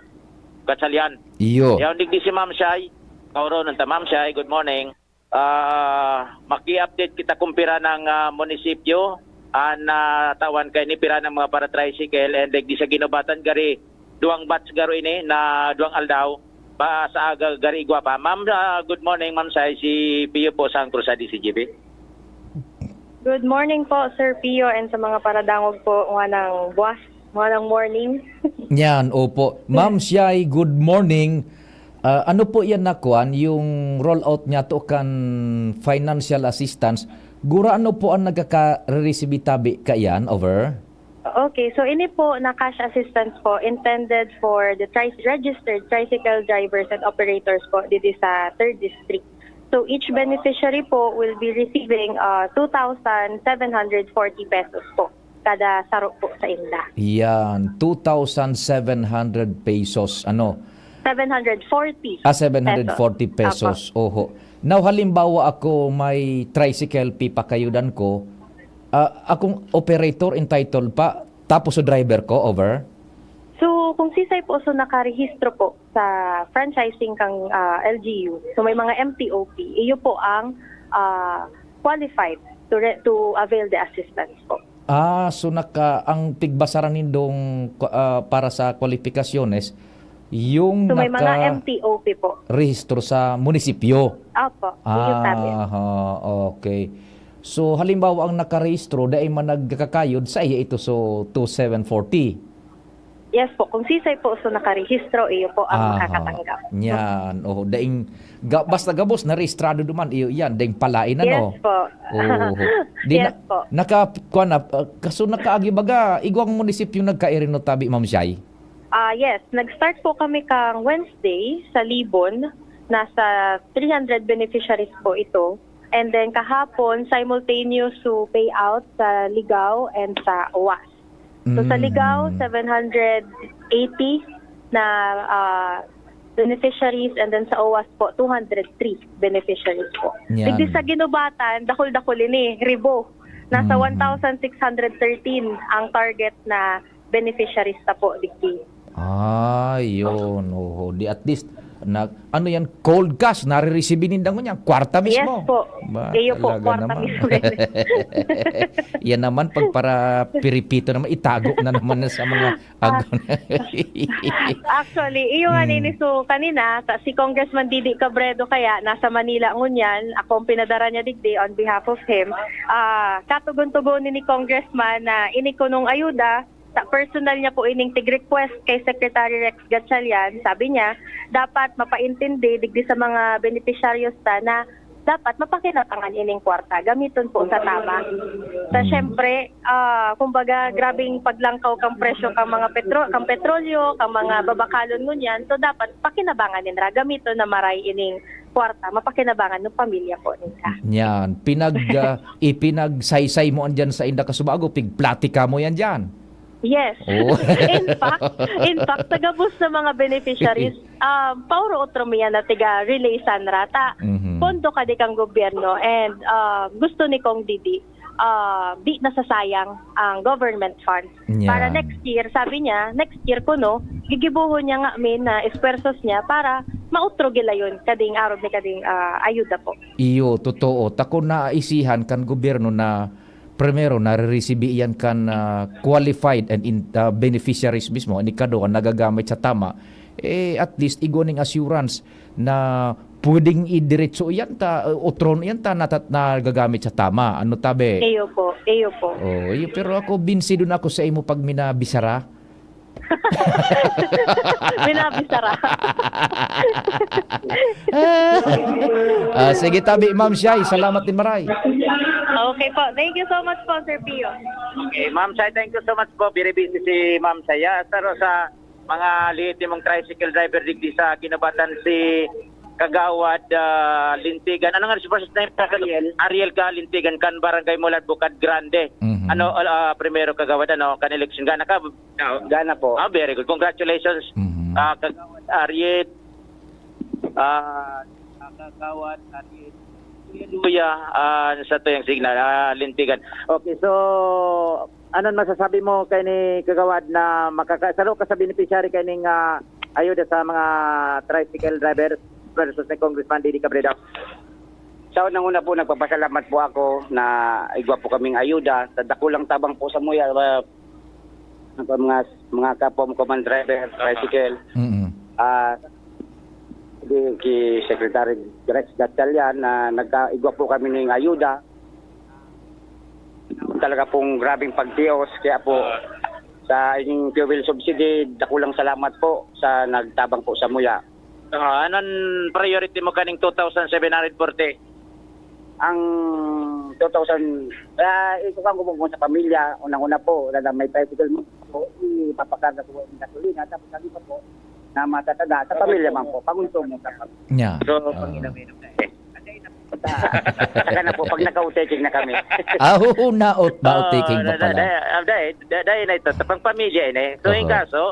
Gatchalian. Iyo. Yaon digdi si Ma'am Shai. Kaoronon ta, Ma'am Shai, good morning. Ah, maki-update kita kung pira ng, ah, munisipyo an natawan kaini, pira ng mga para-tricycle, and digdi sa Guinobatan, gari, duwang batch garo ini na duwang aldaw pa sa aga, gari igwa pa. Ma'am, ah, good morning, Ma'am Shai, si Pio po sa Cruzade, C G B. Good morning po, Sir Pio, and sa mga paradangog po, ngwanang buwas, ngwanang morning. Yan, opo. Ma'am Shai, good morning. Ah, ano po yan na kuwan, yung rollout niya to kan financial assistance? Gurano po ang nagkaka-receive tabi kaiyan, over? Okay, so ini po na cash assistance po intended for the tri-, registered tricycle drivers and operators po didi sa third district. So each beneficiary po will be receiving, uh, two thousand seven hundred forty pesos po kada saro po sa inda. Yan, two thousand seven hundred pesos, ano? Seven hundred forty Ah, seven hundred forty pesos. Opo. Oho. Now, halimbawa ako may tricycle, pipakayudan ko, ah, akong operator entitled pa, tapos sa driver ko, over? So, kung sisay po, so nakarehistro po sa franchising kang, ah, L G U. So, may mga M T O P. Iyo po ang, ah, qualified to re-, to avail the assistance po. Ah, so naka-, ang tigbasaran nindong kwa-, ah, para sa kwalipikasyones, yung So, may mga naka-, M T O P po. rehistro sa munisipyo? Opo, iyo tabi. Aha, okay. So, halimbawa, ang nakarehistro, dai man nagkakayod, sa iya ito, so, two seven forty? Yes po, kung sisay po so nakarehistro, iyo po ang Aha. makakatanggap. Yan, oho. Daing, ga-, basta gabos, narehistrado duman, iyo yan. Daing palain, ano? Yes po. Oho. Di na, Yes po. naka, kuwan na, uh, kaso nakaagi baga, igwang munisipyo nagkairino tabi, Ma'am Shai? Ah, yes. Nag-start po kami kang Wednesday sa Libon. Nasa three hundred beneficiaries po ito. And then kahapon, simultaneous to payout sa Ligao and sa Oas. So, sa Ligao, Mm. seven hundred eighty na, ah, beneficiaries, and then sa Oas po, two hundred three beneficiaries po. Yan. Digdi sa Guinobatan, dakul-dakul ini, ribo. Nasa Mm. one thousand six hundred thirteen ang target na beneficiaries ta po digdi. Ah, yun. Oho. Di at least, na, ano yan, cold cash, nare-receive ninda ngunyan, kwarta Yes mismo. po. Ba, Iyo po, talaga kwarta naman. mismo. Yan naman, pag para piripito naman, itago na naman na sa mga Ah. agon. Actually, iyo nga Hmm. nini, so, kanina, ta-, si Congressman Didi Cabredo kaya nasa Manila ngunyan, ako ang pinadara niya digdi on behalf of him. Ah, katugon-tugon ni Congressman na ini kunong ayuda, sa personal niya po ining tig-request kay Secretary Rex Gatchalian, sabi niya, dapat mapaintindi digdi sa mga benepisyaryo ta na dapat mapakinabangan ining kwarta, gamiton po sa tama. Sa Mm. siyempre, ah, kumbaga, grabing paglangkaw kang presyo kang mga petro-, kang petrolyo, kang mga babakalon ngunyan. So, dapat pakinabangan ninra, gamiton na maray ining kwarta, mapakinabangan ng pamilya po ninra. Yan. Pinag, ah, ipinagsaysay mo andyan sa inda kasubago, pigplatika mo yan dyan. Yes. Oh. In fact, in fact, sa gabos na mga beneficiaries, um, pauro otro mi yan na tiga Relay Sanra. Ta, Mhm. pondo kadi kang gobyerno and, ah, gusto ni Cong Didi, ah, di nasasayang ang government funds. Para Yan. next year, sabi niya, next year kuno, gigibohon niya nga min na esfuerzos niya para mautro gilayon kading arog ni kading, ah, ayuda po. Iyo, totoo. Tako naisihan kan gobyerno na primero, nare-receive iyan kan, ah, qualified and in, ah, beneficiaries mismo. An ikaduwa, nagagamit sa tama. Eh, at least, igwa ning assurance na pwedeng idiretso iyan ta, uh, otron iyan ta natat-, nagagamit sa tama. Ano tabi? Iyo po, iyo po. Oh, iyo, pero ako, binsido na ako sa imo pag minabisara. Minabisara. Ah, sige, tabi, Ma'am Shai. Salamat din, maray. Okay po. Thank you so much po, Sir Pio. Okay, Ma'am Shai, thank you so much po. Very busy si Ma'am Shai. Ah, pero sa mga lehitimong tricycle driver digdi sa Guinobatan, si Kagawad, ah, Lintigan. Ano nga si first name? Ariel. Ariel ka, Lintigan, kan Barangay Mulad, Bukad Grande. Mhm. Ano, ah, primero, Kagawad, ano, kan eleksyon. Gana ka? Gana po. Ah, very good. Congratulations. Mhm. Ah, Kagawad Ariel. Ah, Kagawad Ariel. Kuya, ah, sa tuyang signal, ah, Lintigan. Okay, so, ano masasabi mo kay ni Kagawad na makaka-, saro ka sa beneficiary kay ning, ah, ayuda sa mga tricycle drivers versus ni Congressman Didi Cabredo? Sa unang-una po, nagpapasalamat po ako na igwa po kaming ayuda sa dakulang tabang po sa muya, ah, ng mga, mga kapwa mo, common driver, tricycle. Mm-mm. Ah, di, ki Secretary Rex Gatchalian na nagkaigwa po kami ning ayuda. Talaga pong grabing pagtios, kaya po sa inyong fuel subsidy, dakulang salamat po sa nagtabang po sa muya. Ah, anong priority mo kaning two thousand seven hundred forty? Ang two thousand, ah, ikukuha ko po sa pamilya, unang-una po, na may tricycle mo po, ipapakarga ko po yung gasolina, tapos sabi pa po, na matatanda, sa pamilya man po, pangonsumo sa pamilya. Nya. So, ah, pag inom-inom na eh. Saka na po, pag naka-outtaking na kami. Ah, oo, na-out, na-outtaking Oo, pa da-, da-, pala. da-, da-, da-, da-, na ito, sa pangpamilya ini. So, yung Oho. kaso,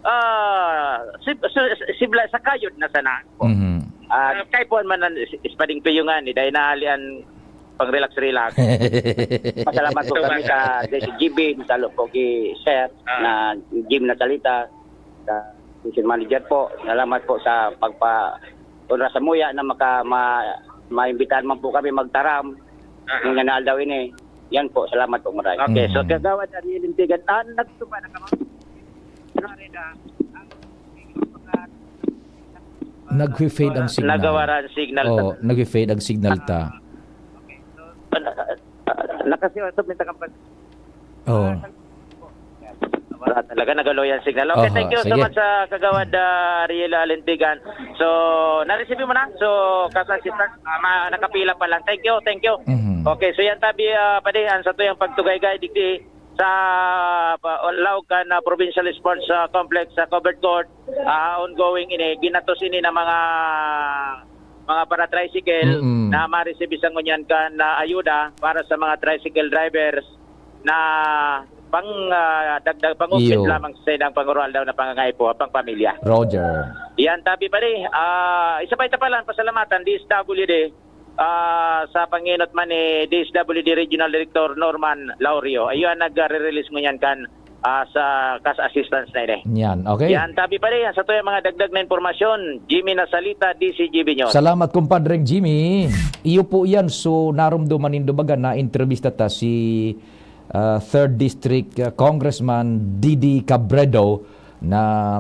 ah, sib-, su-, sibla sa kayod na sana po. Mhm. Ah, kay puwan man ang is-, ispading piyungan, eh, dahil nahalian pang relax-relax. Pasalamat po kami sa G B, masalo po kay Sir, Ah. na Jim Nasalita, sa station manager po. Salamat po sa pagpa-, unra sa muya na maka-, ma-, maimbitahan man po kami magtaram Ah. nung nanaldaw ini. Yan po, salamat po, maray. Okay, so, Mm. Kagawad Ariel Lintigan, ah, nagtupa na ka, ma'am? Sorry na. Ang Nagfe-fade ang signal. Nagawara ang signal. Oo, nagfe-fade ang signal ta. Ah, okay. So, ah, ah, nakasi-, submit ang kampan-, Oo. ah, Talaga, nagalo yan signal. Okay, Oho, thank you so sige. much sa Kagawad, ah, Ariel Alintigan. So, na-receive mo na? So, Kas Assistant, ah, ma-, nakapila pa lang. Thank you, thank you. Mhm. Okay, so yan tabi, ah, padi, ang satuyang pagtugaygay digdi sa pa-, laog kan, ah, Provincial Sports, ah, Complex sa covered court, ah, ongoing ini, ginatos ini ng mga, mga para-tricycle Mm-mm. na ma-receive sa ngunyan kan, ah, ayuda para sa mga tricycle drivers na pang, ah, dagdag pangupit Iyo. lamang sa saindang pangoroaldaw na pangangaipo, pang pamilya. Roger. Yan, tabi padi, ah, isa pa ita pa lang, pasalamatan, D S W D, ah, sa pangenot man ni D S W D Regional Director Norman Laurio. Ayun, nagre-release ngunyan kan, ah, sa cash assistance na ini. Yan, okay. Yan, tabi padi, sa tuya mga dagdag na impormasyon, Jimmy Nasalita, D C G B News. Salamat, kumpadreng Jimmy. Iyo po yan. So, narumduman nindo baga na entrevista ta si, ah, Third District, ah, Congressman D D Cabredo na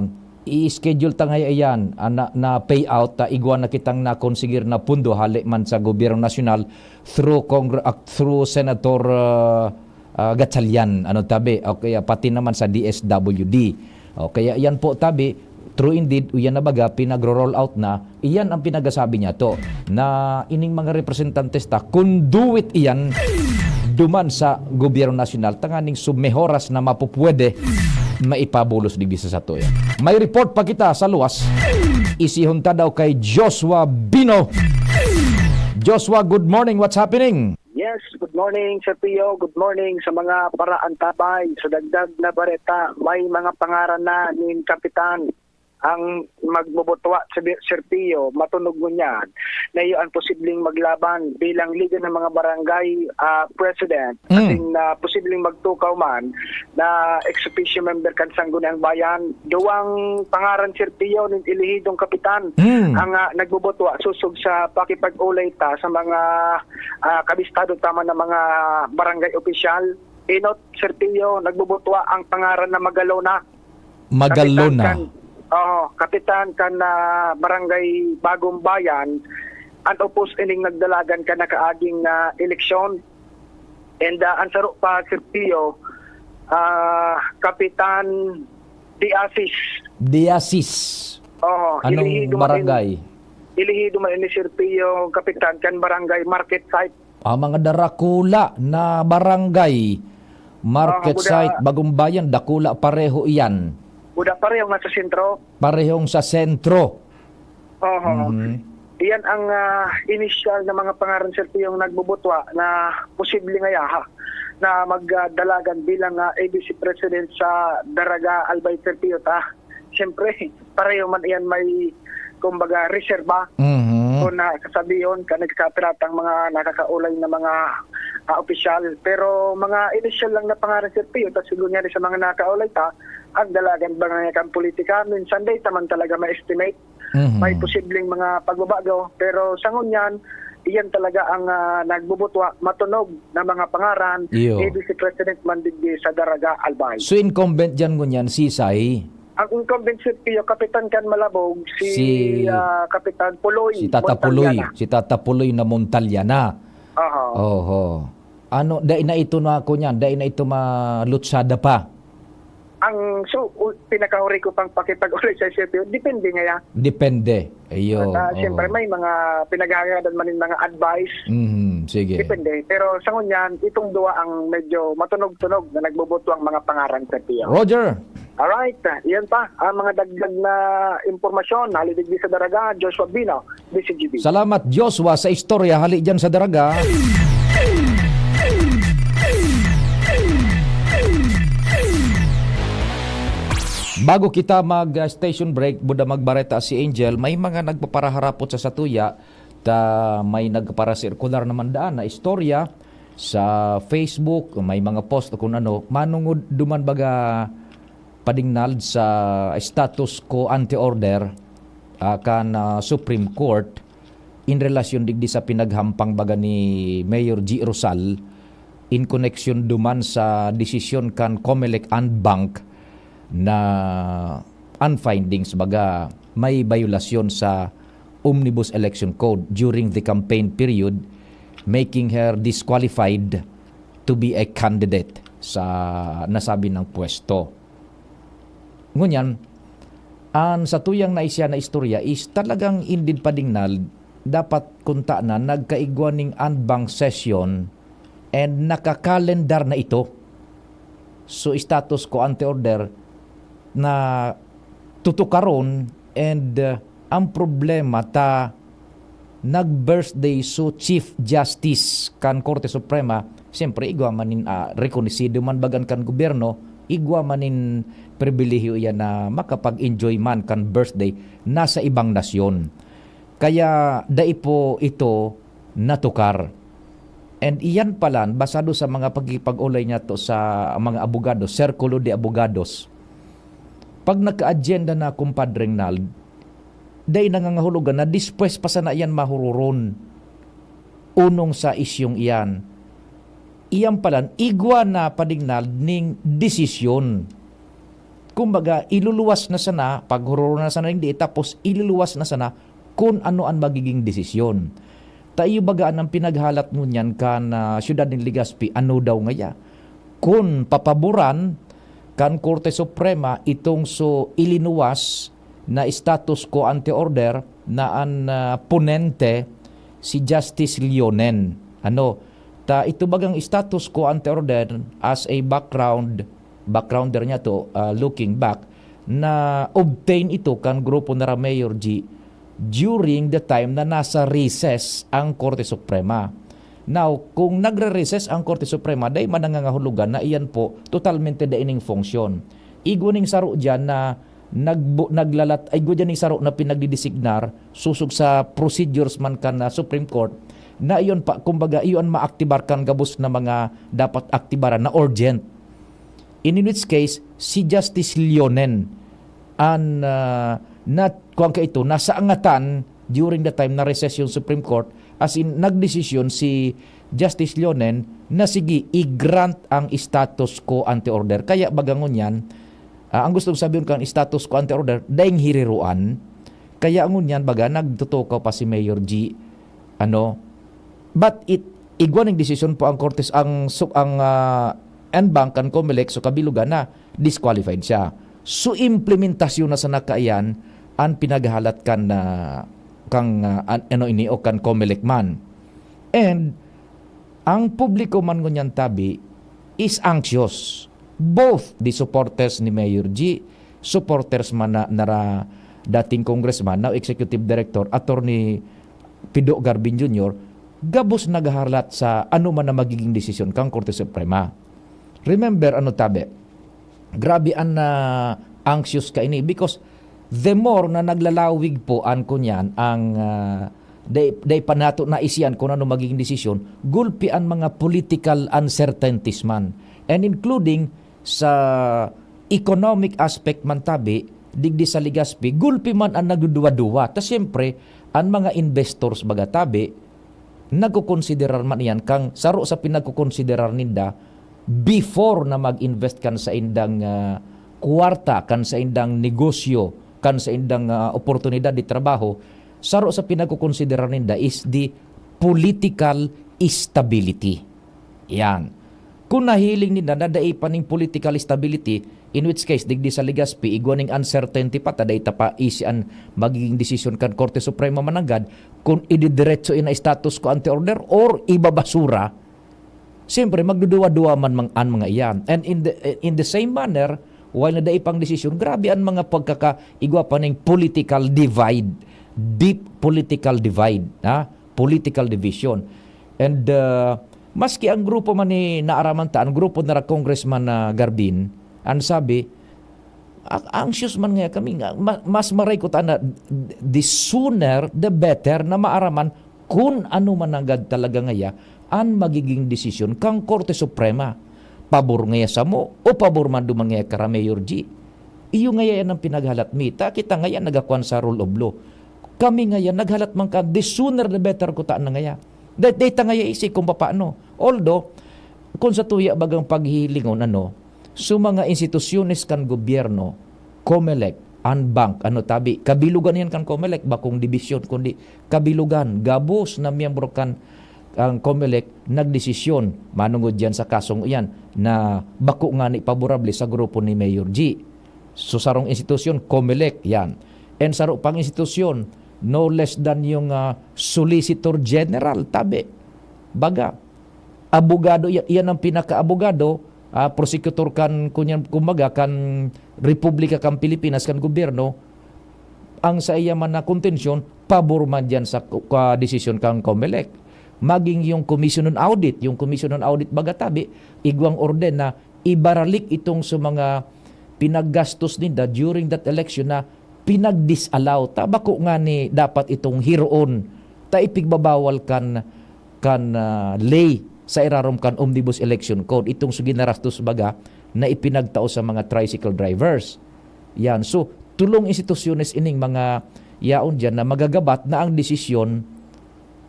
i-schedule ta ngaya iyan, ah, na, na payout, ta igwa na kitang nakonsigir na pundo hali man sa gobyerno nasyonal through Congre-, ah, through Senator, ah, ah, Gatchalian, ano tabi, o kaya pati naman sa D S W D. O kaya yan po tabi, true indeed, uyan na baga, pinagro-roll out na, iyan ang pinagasabi niya to, na ining mga representantes ta, conduit iyan duman sa gobyerno nasyonal, tanganing sub mehoras na mapupwede maipabulos digdi sa satuya. May report pa kita sa luwas. Isihon ta daw kay Joshua Bino. Joshua, good morning. What's happening? Yes, good morning, Sir Pio. Good morning sa mga paraantabay. Sa dagdag na bareta, may mga pangaran na nin Kapitan ang magbubutwa sa Bi-, Sir Pio. Matunog ngunyan na iyo ang posibleng maglaban bilang Liga ng mga Barangay, ah, President. Mm. Asin na posibleng magtukaw man na ex officio member kan Sangguniang Bayan. Duwang pangaran, Sir Pio, nin elehidong kapitan Mm. ang, ah, nagbubutwa sosog sa pakipag-ulay ta sa mga, ah, kabistado ta man na mga barangay opisyal. Enot, Sir Pio, nagbubutwa ang pangaran na Magalona. Magalona. Kapitan kan, oo, kapitan kan, ah, Barangay Bagong Bayan, an opos ining nagdalagan kan nakaaging, ah, eleksyon. And, ah, an saro pa, Sir Pio, ah, Kapitan Diasis. Diasis. Oo, Anong elehido man barangay? Ini, elehido man ini, Sir Pio, kapitan kan barangay market site. Ah, mga darakula na barangay, market Oo, buda- site, Bagong Bayan, dakula pareho iyan. Buda parehong nasa sentro. Parehong sa sentro. Oho. Mhm. Iyan ang, ah, inisyal na mga pangaran, Sir Pio, yung nagbubutwa na posible ngaya, ha, na magdalagan bilang, ah, A B C President sa Daraga, Albay, Sir Pio, ta. Siyempre, pareho man iyan may, kumbaga, reserba. Mhm. Kung na, kasabihon, ka nagkapiratang mga nakakaulay na mga, ah, opisyal. Pero mga inisyal lang na pangaran, Sir Pio, tas siguro nga rin sa mga nakakaulay ta, ang dalagan ba nga kan politika, minsan day, taman talaga ma-estimate. Mhm. May posibleng mga pagbabago, pero sa ngunyan, iyan talaga ang, ah, nagbubutwa, matunog na mga pangaran, Iyo. A B C President man digdi sa Daraga, Albay. So, incumbent diyan ngunyan, sisay? Ang incumbent, Sir Pio, kapitan kan Malabog, si, Si, ah, Kapitan Puloy si Tata Puloy, Montalyana. Si Tata Puloy na Montalyana. Aha. Oho. Ano, dai na ito na ako niyan, dai na ito malutsada pa. Ang, so, u-, pinakahuri ko pang pakipag-ulay sa S F U, depende ngaya. Depende. Ayun, At, ah, oo. siyempre, may mga pinaghahagadan man yung mga advice. Mhm, sige. Depende. Pero sa ngunyan, itong duwa ang medyo matunog-tunog na nagboboto ang mga pangaran sa tiyo. Roger. Alright, ah, iyan pa ang mga dagdag na impormasyon. Halidigdi sa Daraga, Joshua Bino, D C G B. Salamat, Joshua, sa istorya hali dyan sa Daraga. Bago kita mag, ah, station break, buda magbareta si Angel, may mga nagpaparaharapot sa satuya, ta may nagparasirkular naman daan na istorya sa Facebook, may mga post o kung ano, manungod duman baga padingnad sa status quo ante order, ah, kan, ah, Supreme Court in relasyon digdi sa pinaghampang baga ni Mayor G Rosal in koneksyon duman sa desisyon kan Comelec and Bank na an findings baga may bayolasyon sa Omnibus Election Code during the campaign period, making her disqualified to be a candidate sa nasabi ng pwesto. Ngunyan, an satuyang naisihan na istorya is talagang indeed, Padingnal, dapat kunta na nagkaigwa ning en banc session and nakakalendar na ito. So, status quo ante order na tutukaron and, uh, ang problema ta nag-birthday so Chief Justice kan Korte Suprema, siyempre igwa man nin, ah, rekonosido man bagan kan gobyerno, igwa man nin pribilehiyo iyan na makapag-enjoy man kan birthday nasa ibang nasyon. Kaya dai po ito natukar. And iyan palan, basado sa mga pagkikipag-olay niyato sa mga abogado, Sirkulo de Abogados, pag nagka-agenda na, Kumpadre Nald, dai nangangahulugan na despues pa sana iyan mahururon onong sa isyung iyan. Iyan palan, igwa na, Padingnal, ning desisyon. Kumbaga, iluluwas na sana, paghururon na sana ning di, tapos iluluwas na sana kun ano an magiging desisyon. Ta iyo baga an pinaghalat ngunyan kan, ah, siyudad nin Legazpi, ano daw ngaya? Kun papaboran kan Korte Suprema itong so ilinuwas na status quo ante order na an, ah, ponente si Justice Leonen. Ano, ta ito bagang status quo ante order, as a background, backgrounder niyato, ah, looking back, na obtain ito kan grupo nira Mayor G during the time na nasa recess ang Korte Suprema. Now, kung nagre-recess ang Korte Suprema, dai man nangangahulugan na iyan po totalmente dai ning function. Igwa ning saro diyan na nagbu-, naglalat-, igwa diyan ning saro na pinagdidesignar sosog sa procedures man kan, ah, Supreme Court, na iyon pa, kumbaga, iyon maaktibar kan gabos na mga dapat aktibaran na urgent. In which case, si Justice Leonen an, ah, nat-, kuwan kaito, nasaangatan during the time na recess yung Supreme Court, as in, nagdesisyon si Justice Leonen na sige, i-grant ang status quo ante order. Kaya baga ngunyan, ah, ang gustong sabihin kan status quo ante order, daing hiriruan. Kaya ngunyan, baga, nagtutukaw pa si Mayor G, ano, but it, igwa ning desisyon po ang Kortes, ang su-, ang, ah, en banc kan Comelec, so kabilugan na, disqualified siya. So, implementasyon na sana kaiyan an pinaghahalat kan, ah, kang, ah, an-, ano ini, o kan Comelec man. And ang publiko man ngunyan tabi is anxious. Both the supporters ni Mayor G, supporters man na, nara dating congressman, now executive director, Attorney Pido Garbin Junior, gabos naghahalat sa ano man na magiging desisyon kan Korte Suprema. Remember, ano tabi, grabe an, ah, anxious kaini because the more na naglalawig po an kunyan, ang, ah, dai, dai pa nato naisian kung ano magiging desisyon, gulpi an mga political uncertainties man. And including sa economic aspect man tabi, digdi sa Legazpi, gulpi man an nagduduwa-duwa. Ta siyempre, an mga investors baga tabi, nagkokonsiderar man iyan kang saro sa pinagkokonsiderar ninda before na mag-invest kan saindang, ah, kwarta, kan saindang negosyo, kan saindang, ah, oportunidad de trabaho, saro sa pinagkokonsiderar ninda is the political stability. Yan. Kung nahiling ninda na dai pa ning political stability, in which case, digdi sa Legazpi, igwa ning uncertainty pa, ta dai ta pa isi an magiging desisyon kan Korte Suprema mananggad, kung ididiretso ina status quo ante order or ibabasura, siyempre, magduduwa-duwa man mang-, an mga iyan. And in the, in the same manner, while na dai pang desisyon, grabe an mga pagkaka-, igwa pa ning political divide, deep political divide, ha? Political division. And, uh, maski ang grupo man ni naaraman ta, ang grupo nira Congressman na Garbin, ang sabi, "A-, anxious man ngaya kami nga, ma-, mas maray ko ta na, the sooner the better na maaraman kun ano mananggad talaga ngaya an magiging desisyon kan Korte Suprema. Pabor ngaya samo o pabor man duman ngaya kara Mayor G?" Iyo ngaya yan ang pinaghalat mi. Ta kita ngaya nagakwan sa rule of law. Kami ngaya naghalat man ka, the sooner the better ko ta na ngaya. Dahil data ngaya isi kung papaano. Although, kung sa tuya bagang paghihilingon, ano, so mga institusyones kan gobyerno, Comelec, an bank, ano tabi, kabilugan yan kan Comelec, bakong dibisyon, kundi kabilugan, gabos na miyembro kan ang Comelec nagdesisyon manungod diyan sa kasong iyan na bako ngani paborable sa grupo ni Mayor G. So, sarong institusyon, Comelec, yan. And saro pang institusyon, no less than yung, ah, Solicitor General, tabi. Baga, abogado, iya-, iyan ang pinaka-abogado, ah, prosecutor kan, kunyan, kumbaga, kan Republika kan Pilipinas, kan gobyerno, ang sa iya man na kontensyon, pabor man diyan sa ku-, ka desisyon kan Comelec. Maging yung Commission on Audit, yung Commission on Audit baga tabi, igwang orden na ibaralik itong sa mga pinaggastos ninda during that election na pinag-disallow. Ta bako nga ni dapat itong hiroon, ta ipigbabawal kan, kan, ah, ley sa irarom kan Omnibus Election Code, itong sa ginarastos baga na ipinagtao sa mga tricycle drivers. Yan. So, tulong institusyones ining mga yaon diyan na magagabat na ang desisyon,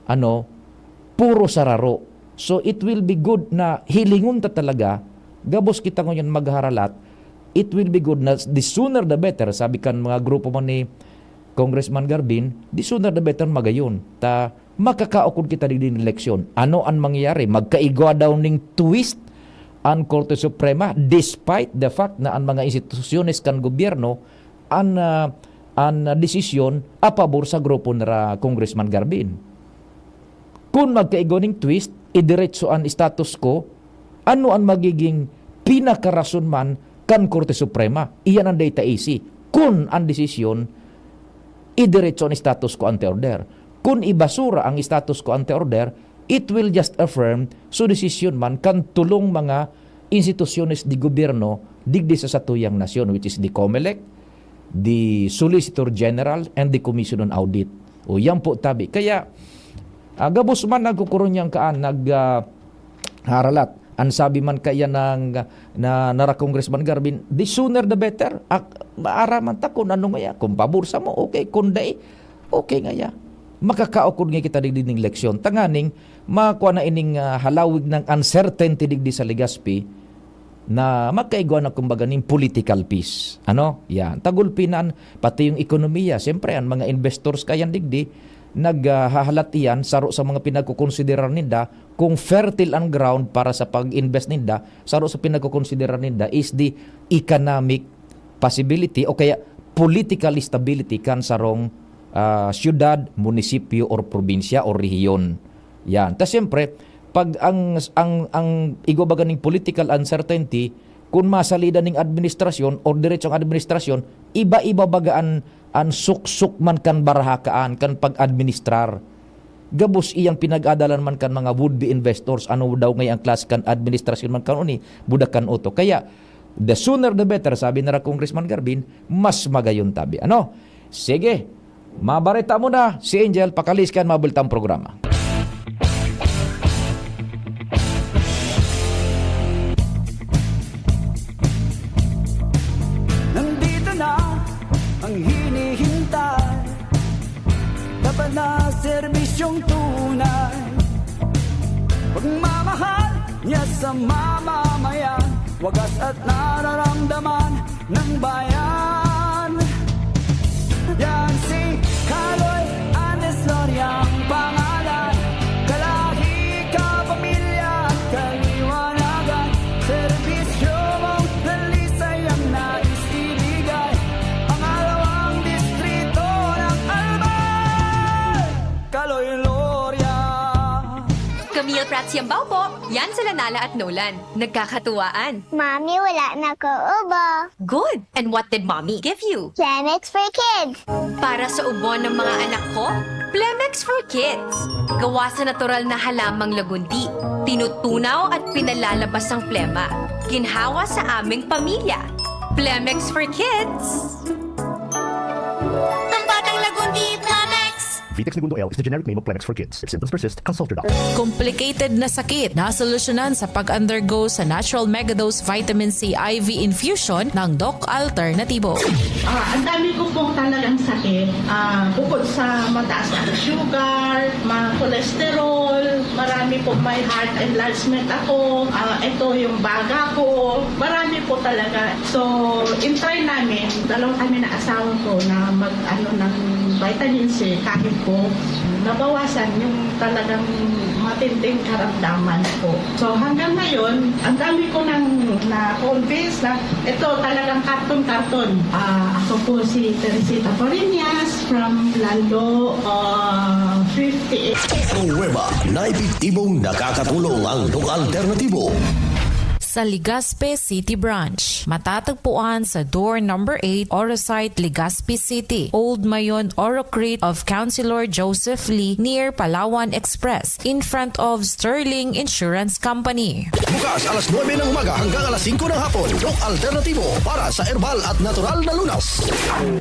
ano, puro sararo. So, it will be good na hilingon ta talaga, gabos kita ngayon magharalat, it will be good na the sooner the better, sabi kan mga grupo man ni Congressman Garbin, the sooner the better magayon. Ta, makakaukod kita digdi nin eleksyon. Ano an mangyayari? Magkaigwa daw ning twist an Korte Suprema, despite the fact na an mga institusyones kan gobyerno, an, ah, an desisyon a pabor sa grupo nira Congressman Garbin. Kun magkaigwa ning twist, idiretso an status quo, ano an magiging pinakarason man kan Korte Suprema? Iyan an data easy. Kun an desisyon, idiretso an status quo ante order. Kun ibasura ang status quo ante order, it will just affirm so desisyon man kan tulong mga institusyones de gobyerno digdi sa satuyang nasyon, which is the Comelec, the Solicitor General, and the Commission on Audit. O, yan po, tabi. Kaya, ah, gabos man nagkukurong yang kaan, nag, ah, haralat. An sabi man kaya ng, na, nara Congressman Garbin, the sooner the better. Ak-, maaraman ta kung ano ngaya. Kung pabor sa mo, okay. Kung dai, okay ngaya. Makakaukod nga kita digdi ning eleksyon. Tanganing, makua na ining, ah, halawig ng uncertainty digdi sa Legazpi na magkaigwa na, kumbaga, ning political peace. Ano? Yan. Tagulpinan, pati yung ekonomiya. Siyempre, ang mga investors kayan digdi, naghahalat iyan, saro sa mga pinagkukonsiderar ninda, kung fertile ang ground para sa pag-invest ninda, saro sa pinagkukonsiderar ninda is the economic possibility o kaya political stability kan sarong, ah, syudad, munisipyo, or probinsya, or rehiyon. Yan. Ta siyempre, pag ang, ang, ang igwa baga ning political uncertainty, kun masalida ning administrasyon or diretsong administrasyon, iba-iba baga an, an suksok man kan baraha kaan kan pag-administrar. Gabos iyang pinag-adalan man kan mga would-be investors, ano daw ngay ang klase kan administrasyon man kan uni, budak kan oto. Kaya, the sooner the better, sabi nara Congressman Garbin, mas magayon tabi. Ano? Sige, mabareta mo na si Angel, pakalis kan mabultang programa. Nandito na ang hinihintay. Dapat na serbisyong tunay. Pagmamahal niya sa mamamayan. Wagas at nararamdaman ng bayan. Yan si Kaloy Andes Loria ang pangalan. Kalahi, kapamilya at kaliwanagan. Serbisyo mong dalisay ang nais ibigay. Pangalawang distrito ng Albay, Kaloy Loria. Camille Prats Yambao po. Yan sila Nala at Nolan. Nagkakatuwaan. Mami, wala na ko ubo. Good! And what did Mommy give you? Plemex for Kids. Para sa ubo ng mga anak ko, Plemex for Kids. Gawa sa natural na halamang lagundi. Tinutunaw at pinalalabas ang plema. Ginhawa sa aming pamilya. Plemex for Kids. Pambatang lagundi, Plemex! Vitex Negundo L is the generic name of Plemex for Kids. If symptoms persist, consult your doctor. Complicated na sakit, nasolusyonan sa pag-undergo sa Natural Megadose Vitamin C I V infusion ng Doc Alternativo. Ah, ang dami ko pong talagang sakit. Ah, bukod sa mataas ang sugar, ma-, cholesterol, marami po may heart enlargement ako. Ah, ito yung baga ko. Marami po talaga. So, in-try namin, dalawa kami na asawa ko na mag-ano ng vitamin C kahit Ko, nabawasan yung talagang matinding karamdaman ko. So hanggang ngayon, ang dami ko nang na-convince na ito talagang karton-karton. Ah, ako po si Teresita Fariñas from Lalo, ah, fifty-eight. Pruweba na epektibong nakakatulong ang Doc Alternatibo. Sa Legazpi City Branch, matatagpuan sa door number eight, Orosite, Legazpi City, Old Mayon, Orocrit of Councilor Joseph Lee, near Palawan Express, in front of Sterling Insurance Company. Bukas alas nuebe ng umaga hanggang alas singko ng hapon, Doc Alternatibo para sa herbal at natural na lunas.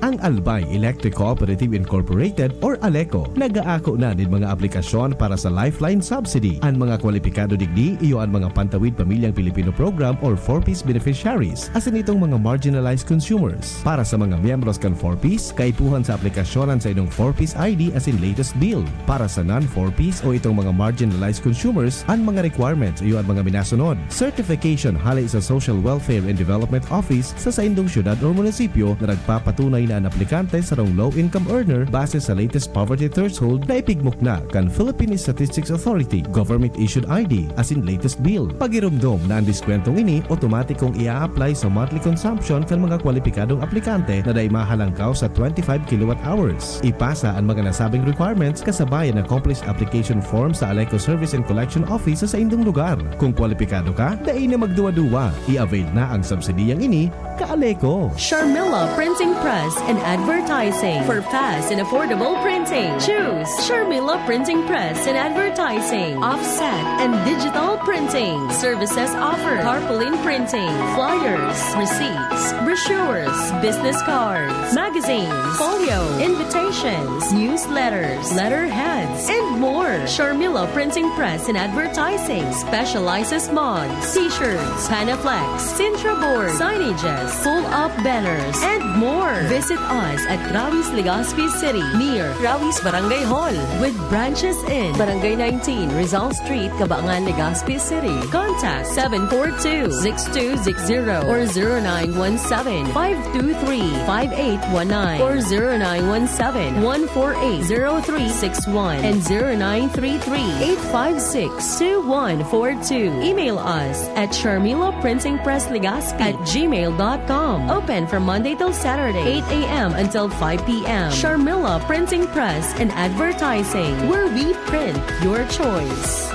Ang Albay Electric Cooperative Incorporated or ALECO nag-aako na nin mga aplikasyon para sa Lifeline Subsidy. An mga kwalipikado digdi iyo an mga Pantawid Pamilyang Pilipino Program or four Ps beneficiaries, asin itong mga marginalized consumers. Para sa mga miyembros kan four Ps, kaipuhan sa aplikasyon an saindong four Ps I D asin latest bill. Para sa non-four Ps o itong mga marginalized consumers, an mga requirements iyo an mga minasunod: certification hale sa Social Welfare and Development Office sa saindong syudad or munisipyo na nagpapatunay na an aplikante sarong low-income earner base sa latest poverty threshold na ipigmukna kan Philippine Statistics Authority, government-issued I D, asin latest bill. Pagiromdom na an diskwentong ini otomatikong i-a-apply sa monthly consumption kan mga kwalipikadong aplikante na dai mahalangkaw sa twenty-five kilowatt hours. Ipasa an mga nasabing requirements kasabay an accomplished application form sa ALECO Service and Collection Office sa saindong lugar. Kung kwalipikado ka, dai na magduwa-duwa. I-avail na ang subsidiyang ini, ka-ALECO. Sharmila Printing Press and Advertising. For fast and affordable printing, choose Sharmila Printing Press and Advertising. Offset and digital printing. Services offered: tarpaulin printing, flyers, receipts, brochures, business cards, magazines, folio, invitations, newsletters, letterheads, and more. Sharmila Printing Press and Advertising specializes mugs, t-shirts, Panaflex, Sintra board, signages, pull-up banners, and more. Visit us at Rawi's, Legazpi City, near Rawi's Barangay Hall, with branches in Barangay nineteen, Rizal Street, Cabangan, Legazpi City. Contact seven four two, six two six zero or zero nine one seven, five two three, five eight one nine or zero nine one seven, one four eight, zero three six one and zero nine three three, eight five six, two one four two. Email us at Sharmila Printing Press Legazpi at gmail dot com. Open from Monday till Saturday, eight a m until five p m. Sharmila Printing Press and Advertising, where we print your choice.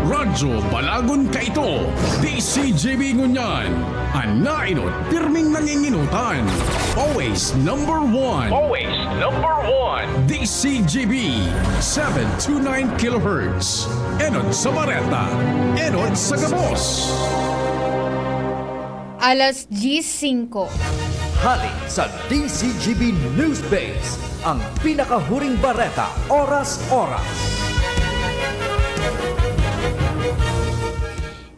Radyo Balagon kaito, D C G B ngunyan. An naenot, pirming nanginginutan. Always number one. Always number one. D C G B, seven two nine kilohertz. Enot sa bareta, enot sa gabos. Alas diyes singko. Hali sa D C G B News Base, ang pinakahuring bareta, oras-oras.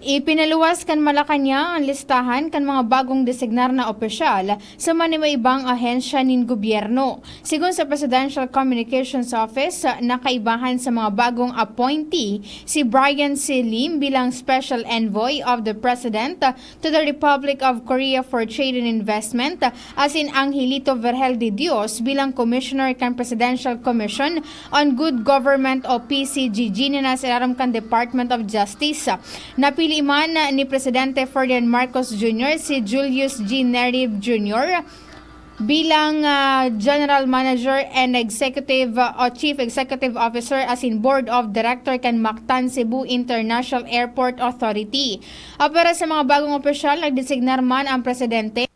Ipinaluwas kan Malacañang an listahan kan mga bagong designar na opisyal sa manimaibang ahensya nin gobyerno. Sigon sa Presidential Communications Office, nakaibahan sa mga bagong appointee si Brian C. Lim bilang Special Envoy of the President to the Republic of Korea for Trade and Investment, asin Angelito Vergel de Dios bilang Commissioner kan Presidential Commission on Good Government o P C G G na nasa ilarom kan Department of Justice. Napili man ni Presidente Ferdinand Marcos Junior si Julius G. Nerib Junior bilang, ah, General Manager and Executive, ah, o Chief Executive Officer asin Board of Director kan Mactan Cebu International Airport Authority. Ah, para sa mga bagong opisyal, nagdesignar man ang presidente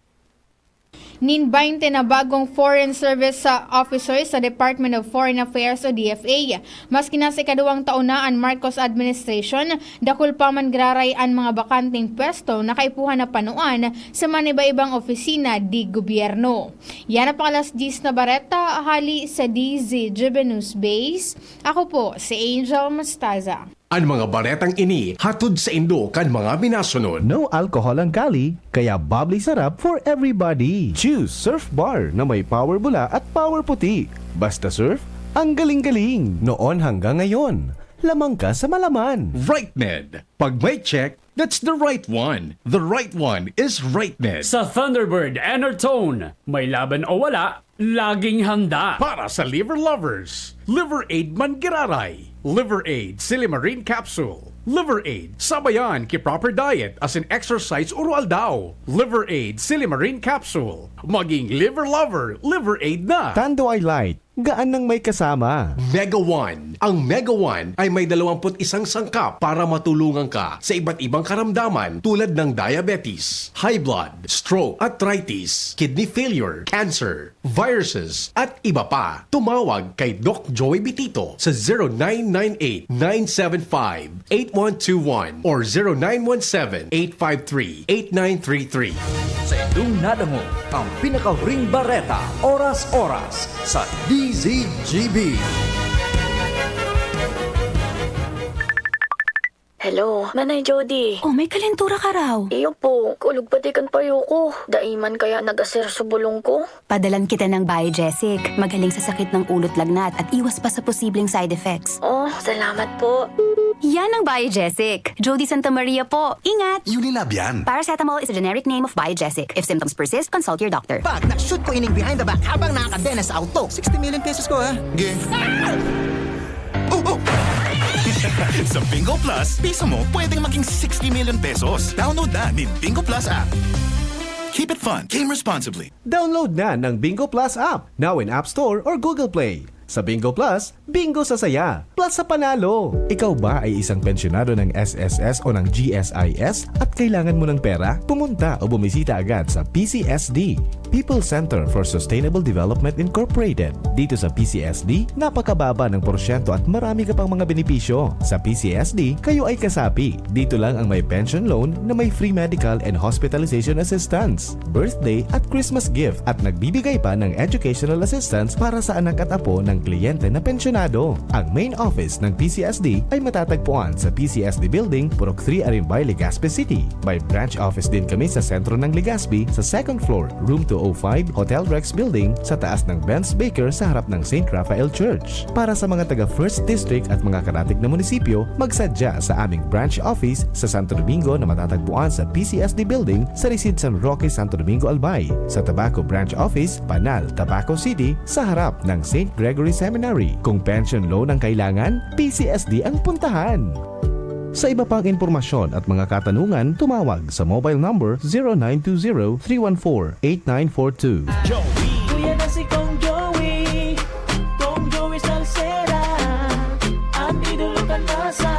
nin baynte na bagong Foreign Service, ah, Officers sa Department of Foreign Affairs o D F A. Maski nasa ikaduwang taon na an Marcos administration, dakul pa man giraray an mga bakanteng pwesto na kaipuhan na panuan sa maniba-ibang opisina di gobyerno. Yan ang pang-alas diyes na bareta, hali sa D Z G B News Base. Ako po si Angel Mostaza. An mga baretang ini hatod saindo kan mga minasunod. No alcohol ang Cali, kaya bubbly sarap for everybody. Choose Surf Bar na may power bula at power puti. Basta surf, ang galing-galing. Noon hanggang ngayon, lamang ka sa malaman. Rightned. Pag may check, that's the right one. The right one is Rightned. Sa Thunderbird Enertone, may laban o wala, Laging handa para sa liver lovers. Liver Aid man giraray. Liver Aid Silimarin Capsule. Liver Aid, sabayan ki proper diet asin exercise uro-aldaw. Liver Aid Silimarin Capsule. Maging liver lover, Liver Aid na. Tanduay Light, gaan nang may kasama. Mega One. Ang Mega One ay may dalawampu't isang sangkap para matulungan ka sa iba't ibang karamdaman tulad ng diabetes, high blood, stroke, arthritis, kidney failure, cancer, viruses, at iba pa. Tumawag kay Doc Joey Bitito sa zero nine nine eight nine seven five eight one two one or zero nine one seven eight five three eight nine three three. Sa indong nadangog ang pinakahuring bareta, oras-oras sa D Z G B. Hello, Nanay Jody. Oh, may kalentura ka raw. Iyo po, kulog pati kan payo ko. Dai man kaya nag-asir sa bulong ko? Padalan kita ng Biogesic. Magaling sa sakit ng ulo't lagnat at iwas pa sa posibleng side effects. Oh, salamat po. Yan ang Biogesic. Jody Santa Maria po. Ingat! Unilab yan. Paracetamol is a generic name of Biogesic. If symptoms persist, consult your doctor. Pag na-shoot ko ining behind the back habang nakakadena sa auto. Sixty million pesos ko, ha? Ge. Oh, oh! Sa Bingo Plus, piso mo pwedeng maging sixty million pesos. Download na nin Bingo Plus app. Keep it fun. Game responsibly. Download na ng Bingo Plus app, now in App Store or Google Play. Sa Bingo Plus, bingo sa saya, plus sa panalo. Ikaw ba ay isang pensyonado ng S S S o ng G S I S at kailangan mo ng pera? Pumunta o bumisita agad sa P C S D, People's Center for Sustainable Development Incorporated. Dito sa P C S D, napakababa ng porsyento at marami ka pang mga benepisyo. Sa P C S D, kayo ay kasapi. Dito lang ang may pension loan na may free medical and hospitalization assistance, birthday at Christmas gift at nagbibigay pa ng educational assistance para sa anak at apo ng kliyente na pensyonado. Ang main office ng P C S D ay matatagpuan sa P C S D Building, Purok three, Arimbay, Legazpi City. May branch office din kami sa sentro ng Legazpi, sa second floor, room two oh five, Hotel Rex Building, sa taas ng Benz Baker sa harap ng Saint Raphael Church. Para sa mga taga First District at mga karatig na munisipyo, magsadya sa aming branch office sa Santo Domingo na matatagpuan sa P C S D Building sa Residences San Roque, Santo Domingo, Albay, sa Tabaco Branch Office, Panal, Tabaco City, sa harap ng Saint Gregory Seminary. Kung pension loan ang kailangan, P C S D ang puntahan. Sa iba pang impormasyon at mga katanungan, tumawag sa mobile number zero nine two zero three one four eight nine four two. Joey. Kuya na si Kong Joey, Kong Joey Salceda, at idolo kan masa,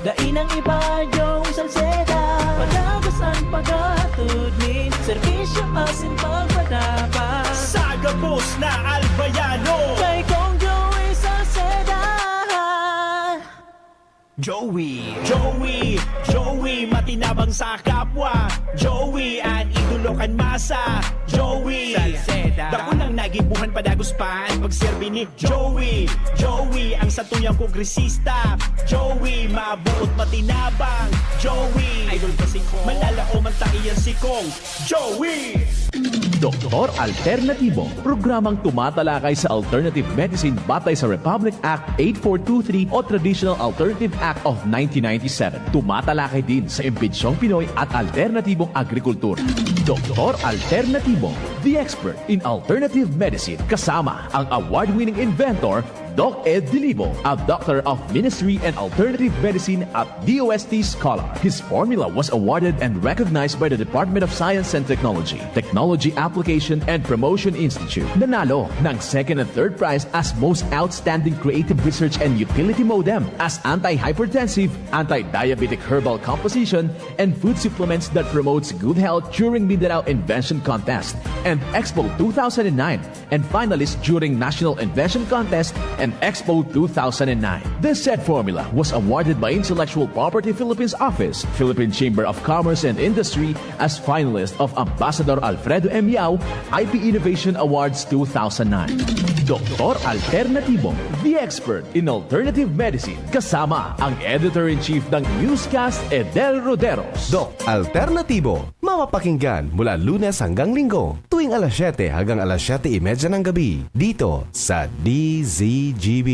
dai nang iba Joey Salceda. Padagas an paghatod nin serbisyo asin pagpadapat. Sa gabos na Albayano, kay Kong Joey Salceda. Joey. Joey, Joey, matinabang sa kapwa. Joey, an idolo kan masa. Joey. Salceda. Dakulang nagibuhan, padagos pa an pagserbi ni Joey. Joey, ang satuyang kongresista. Joey, mabuot, matinabang. Joey. Idol ko si Kong. Manlalaom an taiyan si Kong. Joey! Doktor Alternatibo, programang tumatalakay sa alternative medicine batay sa Republic Act eight four two three o Traditional Alternative Act of nineteen ninety-seven. Tumatalakay din sa imbentsyong Pinoy at alternatibong agrikultura. Doktor Alternatibo, the expert in alternative medicine, kasama ang award-winning inventor Doc Ed Dilibo, a Doctor of Ministry and Alternative Medicine at D O S T scholar. His formula was awarded and recognized by the Department of Science and Technology, Technology Application and Promotion Institute. Nanalo ng second and third prize as Most Outstanding Creative Research and Utility Modem as anti-hypertensive, anti-diabetic herbal composition, and food supplements that promotes good health during Mindanao Invention Contest and Expo two thousand nine. And finalist during National Invention Contest and Expo two thousand nine. The said formula was awarded by Intellectual Property Philippines Office, Philippine Chamber of Commerce and Industry as finalist of Ambassador Alfredo M. Yao I P Innovation Awards two thousand nine. Doktor Alternatibo, the expert in alternative medicine, kasama ang Editor-in-Chief ng Newscast, Edel Roderos. Doc Alternatibo, Mapapakinggan mula Lunes hanggang Linggo, tuwing alas siyete hanggang alas siyete y media ng gabi, dito sa D Z G B.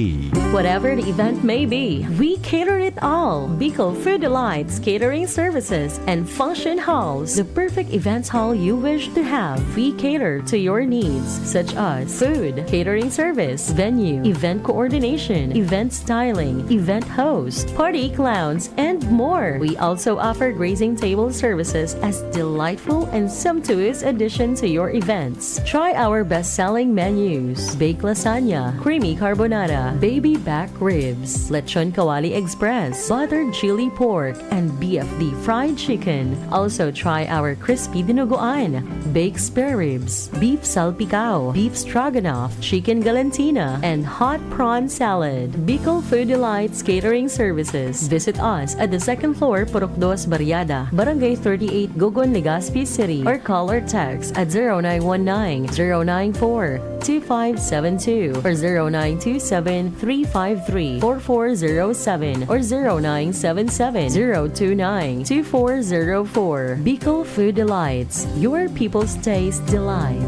Whatever the event may be, we cater it all. Bicol Food Delights Catering Services and Function Halls, the perfect events hall you wish to have. We cater to your needs, such as food, catering service, venue, event coordination, event styling, event host, party clowns, and more. We also offer grazing table services as delightful and sumptuous addition to your events. Try our best-selling menus: baked lasagna, creamy carbonara, baby back ribs, lechon kawali express, buttered chili pork, and B F D fried chicken. Also try our crispy dinuguan, baked spare ribs, beef salpicao, beef stroganoff, chicken galantina, and hot prawn salad. Bicol Food Delights Catering Services. Visit us at the second floor, Purok Dos Barriada, Barangay thirty-eight, Gogon, Legazpi City, or call or text at zero nine one nine, zero nine four, two five seven two or zero nine two seven, three five three, four four zero seven or zero nine seven seven, zero two nine, two four zero four. Bicol Food Delights, your people's taste delight.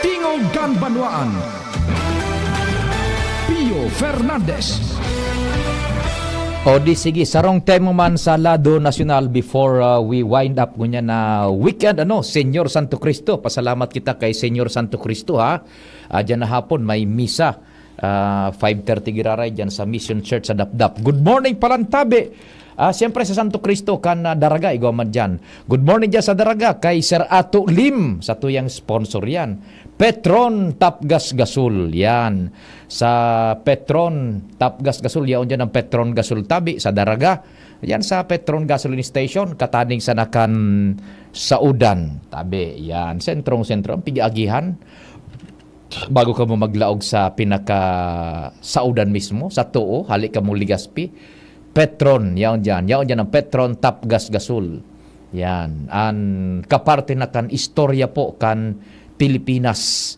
Tingog kan Banwaan, Pio Fernandez. O di sige, sarong tema man sa lado nasyonal before, uh, we wind up ngunyan na weekend, ano, Senyor Santo Cristo. Pasalamat kita kay Senyor Santo Cristo, ha. Ah, diyan na hapon, may misa. Ah, five thirty giraray diyan sa Mission Church sa Dapdap. Good morning, Palantabi. Ah, siyempre sa Santo Cristo kan, ah, Daraga, igwa man diyan. Good morning diyan sa Daraga kay Sir Ato Lim, sa tuyang sponsor yan. Petron Tapgas Gasol, yan. Sa Petron Tapgas Gasol, yaon diyan ang Petron Gasol Tabi sa Daraga. Yan sa Petron Gasoline Station, kataning sa nakan Saudan. Tabi, yan. Sentrong-sentro, ang pig-aagihan. Bago ka mo maglaog sa pinaka Saudan mismo, sa Too, hali ka mo Legazpi. Petron, yaon diyan. Yaon diyan ang Petron Tapgas Gasol. Yan. An kaparte na kan istorya po kan Pilipinas.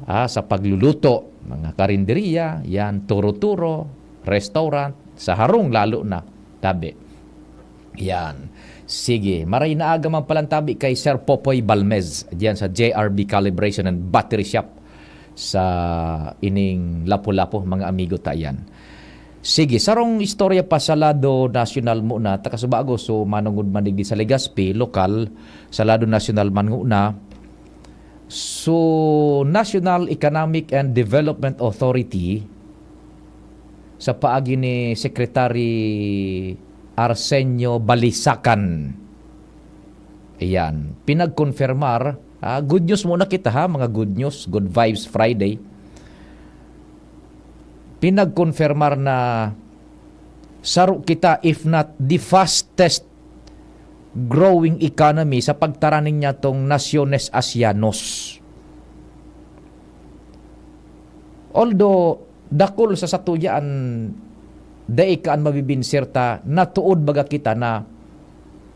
Ah, sa pagluluto, mga karinderya, yan, turo-turo, restaurant, sa harong lalo na, tabi. Yan. Sige, maray na aga man palan tabi kay Sir Popoy Balmez, diyan sa J R B Calibration and Battery Shop sa ining Lapu-Lapu, mga amigo ta yan. Sige, sarong istorya pa sa lado nasyonal muna, ta kasubago, so, manongod man digdi sa Legazpi, lokal, sa lado nasyonal man nguna, so, National Economic and Development Authority, sa paagi ni Secretary Arsenio Balisacan, ayan, pinagkonfirmar, ah, good news muna kita ha, mga good news, good vibes Friday. Pinagkonfirmar na saro kita, if not the fastest growing economy sa pagtaraning niya tong nasyones Asianos. Although, dakul sa satuya an dai ka an mabibinsir ta, natuod baga kita na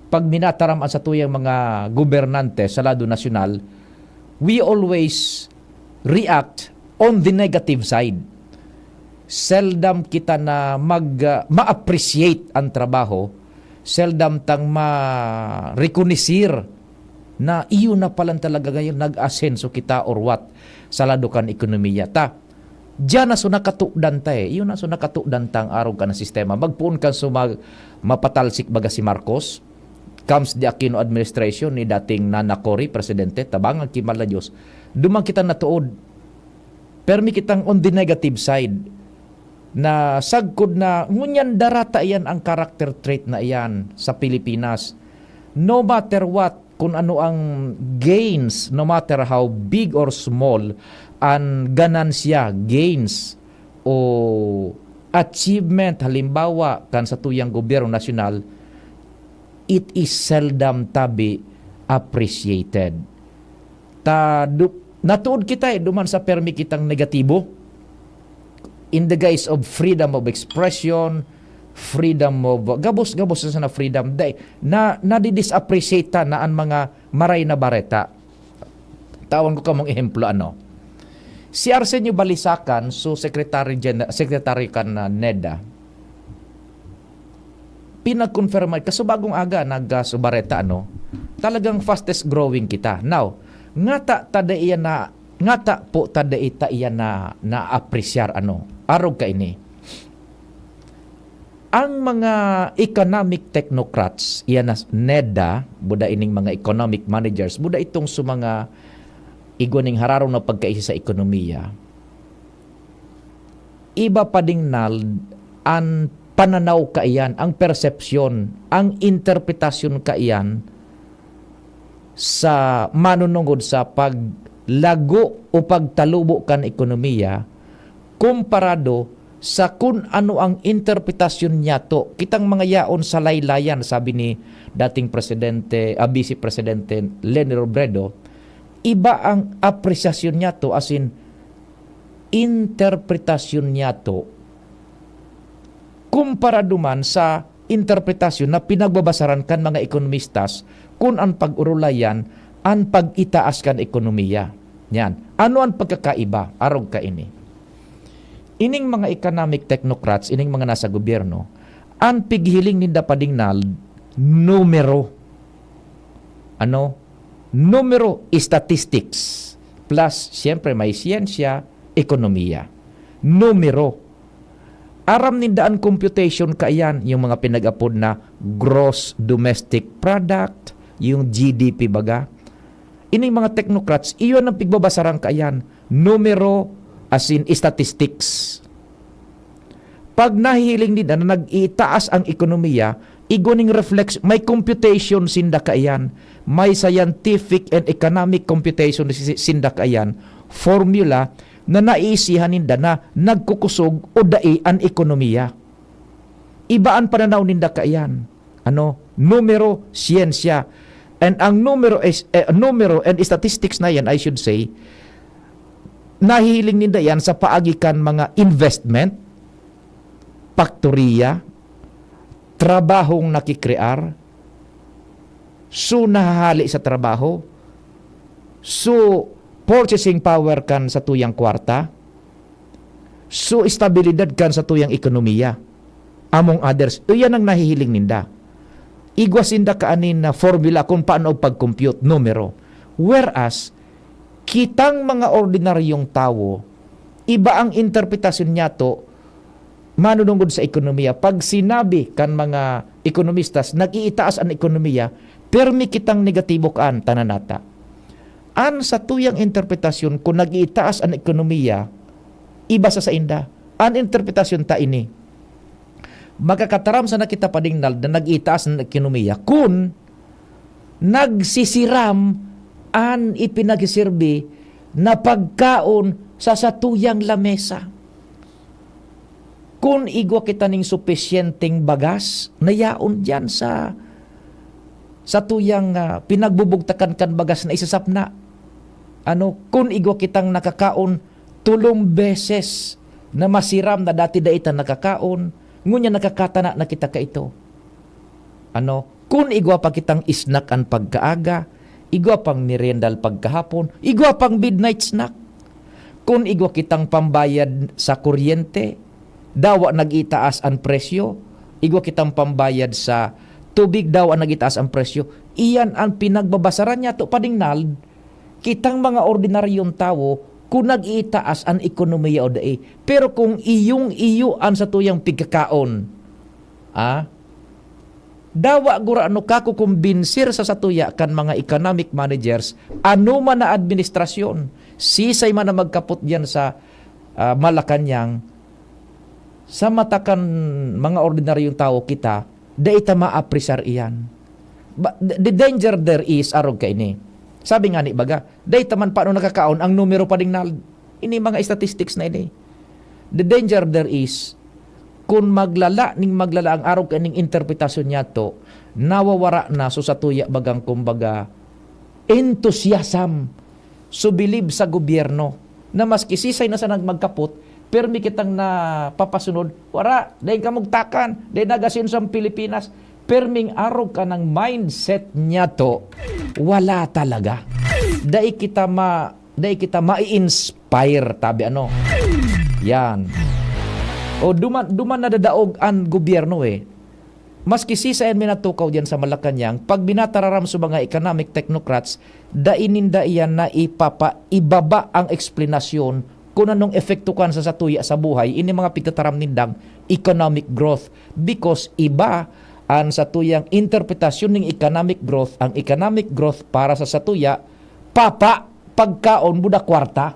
pag minataram an satuyang mga gobernante sa lado nasyonal, we always react on the negative side. Seldom kita na mag, ah, ma-appreciate ang trabaho, seldom tang ma-rekonesir na iyo na palan talaga ngayon nag-asenso kita or what sa lado kan ekonomiya. Ta, diyan na so nakatudan ta eh. Iyo na so nakatudan ta ang arog kan sistema. Magpoon kan so mag-, mapatalsik baga si Marcos, comes the Aquino administration ni dating Nana Cory, presidente, tabangan ki mal na Diyos. Duman kita natuod. Permi kitang on the negative side na sagkod na ngunyan darata iyan ang character trait na iyan sa Pilipinas. No matter what, kung ano ang gains, no matter how big or small, ang ganansya, gains, o achievement, halimbawa, kan satuyang gobyerno nasyonal, it is seldom tabi appreciated. Ta, du-, natuod kita eh, duman sa permi kitang negatibo. In the guise of freedom of expression, freedom of, gabos-gabos na sana freedom. Dai, na, nadi-disappreciate ta na ang mga maray na bareta. Tawan ko kamong ehemplo, ano. Si Arsenio Balisacan, so Secretary Gen-, Secretary kan, ah, NEDA, pinagkonfirma, kasubagong aga nagkasubareta, ano, talagang fastest growing kita. Now, ngata ta dai iyan na, ngata po ta dai ta iyan na, naapresyar, ano, arog kaini. Ang mga economic technocrats, iyan na NEDA, buda ining mga economic managers, buda itong sa mga igwa ning hararom na pagkaisi sa ekonomiya. Iba pa ding nal-, an pananaw kaiyan, ang persepsyon, ang interpretasyon kaiyan sa manunungod sa paglago o pagtalubo kan ekonomiya komparado sa kun ano ang interpretasyon niyato. Kitang mga yaon sa laylayan, sabi ni dating presidente, ah, Vice Presidente Leni Robredo, iba ang apresyasyon niyato, as in, interpretasyon niyato, kumpara duman sa interpretasyon na pinagbabasaran kan mga ekonomistas kun an pag-orolayan an pag-itaas kan ekonomiya. Yan. Ano an pagkakaiba? Arog kaini. Ining mga economic technocrats, ining mga nasa gobyerno, an pighiling ninda padingnal, numero. Ano? Numero, statistics. Plus, siyempre, may siyensya, ekonomiya. Numero. Aram ninda an computation kaiyan, yung mga pinag-apod na gross domestic product, yung G D P baga. Ining mga technocrats, iyon ang pigbabasaran kaiyan. Numero, as in statistics. Pag nahihiling ninda na nag-iitaas ang ekonomiya, igwa ning reflex-, may computation sinda kaiyan, may scientific and economic computation si-, sinda kaiyan, formula na naiisihan ninda na nagkukusog o dai an ekonomiya. Iba an pananaw ninda kaiyan. Ano? Numero, siyensya. And ang numero is, eh, numero and statistics na yan, I should say, nahihiling ninda yan sa paagi kan mga investment, paktoriya, trabahong nakikrear, so nahahali sa trabaho, so purchasing power kan sa tuyang kwarta, so estabilidad kan sa tuyang ekonomiya, among others. Iyan ang nahihiling ninda. Igwa sinda kaanin na formula kung paano pag-compute, numero. Whereas, kitang mga ordinaryong tawo, iba ang interpretasyon niyato manunungod sa ekonomiya. Pag sinabi kan mga ekonomistas, nag-iitaas an ekonomiya, permi kitang negatibo kaan, tanan nata. An sa tuyang interpretasyon, kung nag-iitaas an ekonomiya, iba sa sainda. An interpretasyon ta ini. Makakataram sana kita padingnal na nag-iitaas an ekonomiya kun nagsisiram an ipinagsiserbi na pagkaon sa satuyang lamesa. Kun igwa kita ning supisyenteng bagas na yaon diyan sa, sa tuyang, ah, pinagbubugtakan kan bagas na isasapna. Ano, kun igwa kitang nakakaon tolong beses na masiram na dati dai ta nakakaon, ngunyan nakakatana na kita kaito. Ano, kun igwa pa kitang snack an pagkaaga, igwa pang meriendal pagkahapon, igwa pang midnight snack. Kun igwa kitang pambayad sa kuryente, dawa nag-itaas an presyo, igwa kitang pambayad sa tubig, dawa nag-itaas an presyo. Iyan an pinagbabasaran niyato padingnal, kitang mga ordinaryong tawo, kun nag-iitaas an ekonomiya o dai. Pero kung iyong-iyo an satuyang pigkakaon, ah, dawa gurano kakukumbinsir sa satuya kan mga economic managers, ano man na administrasyon, sisay man na magkapot diyan sa, ah, Malacañang, sa mata kan mga ordinaryong tawo kita, dai ta maapresar iyan. Ba-, the, the danger there is, arog kaini. Sabi nga ni baga, dai ta man paano nakakaon ang numero padingnal. Ini mga statistics na ini. The danger there is, kun maglala ning maglala ang arog kaining interpretasyon niyato, nawawara na so satuya bagang kumbaga enthusiasm, subilib sa gobyerno, na maski sisay na sanang magkapot, permi kitang napapasunod, wara, dai kamugtakan, dai nag-asenso ang Pilipinas, perming arog kanang mindset niyato, wala talaga. Dai kita ma-, dai kita mai-inspire, tabi ano. Yan. O, duman, duman nadadaog an gobyerno, eh. Maski siisay an minatukaw diyan sa Malacañang, pag minatararam sa mga economic technocrats, dai ninda iyan naipapaibaba ang eksplanasyon kun anong epekto kan sa satuya sa buhay ini mga pigtataram nindang economic growth, because iba an satuyang interpretasyon ning economic growth. Ang economic growth para sa satuya, papa, pagkaon, buda kwarta.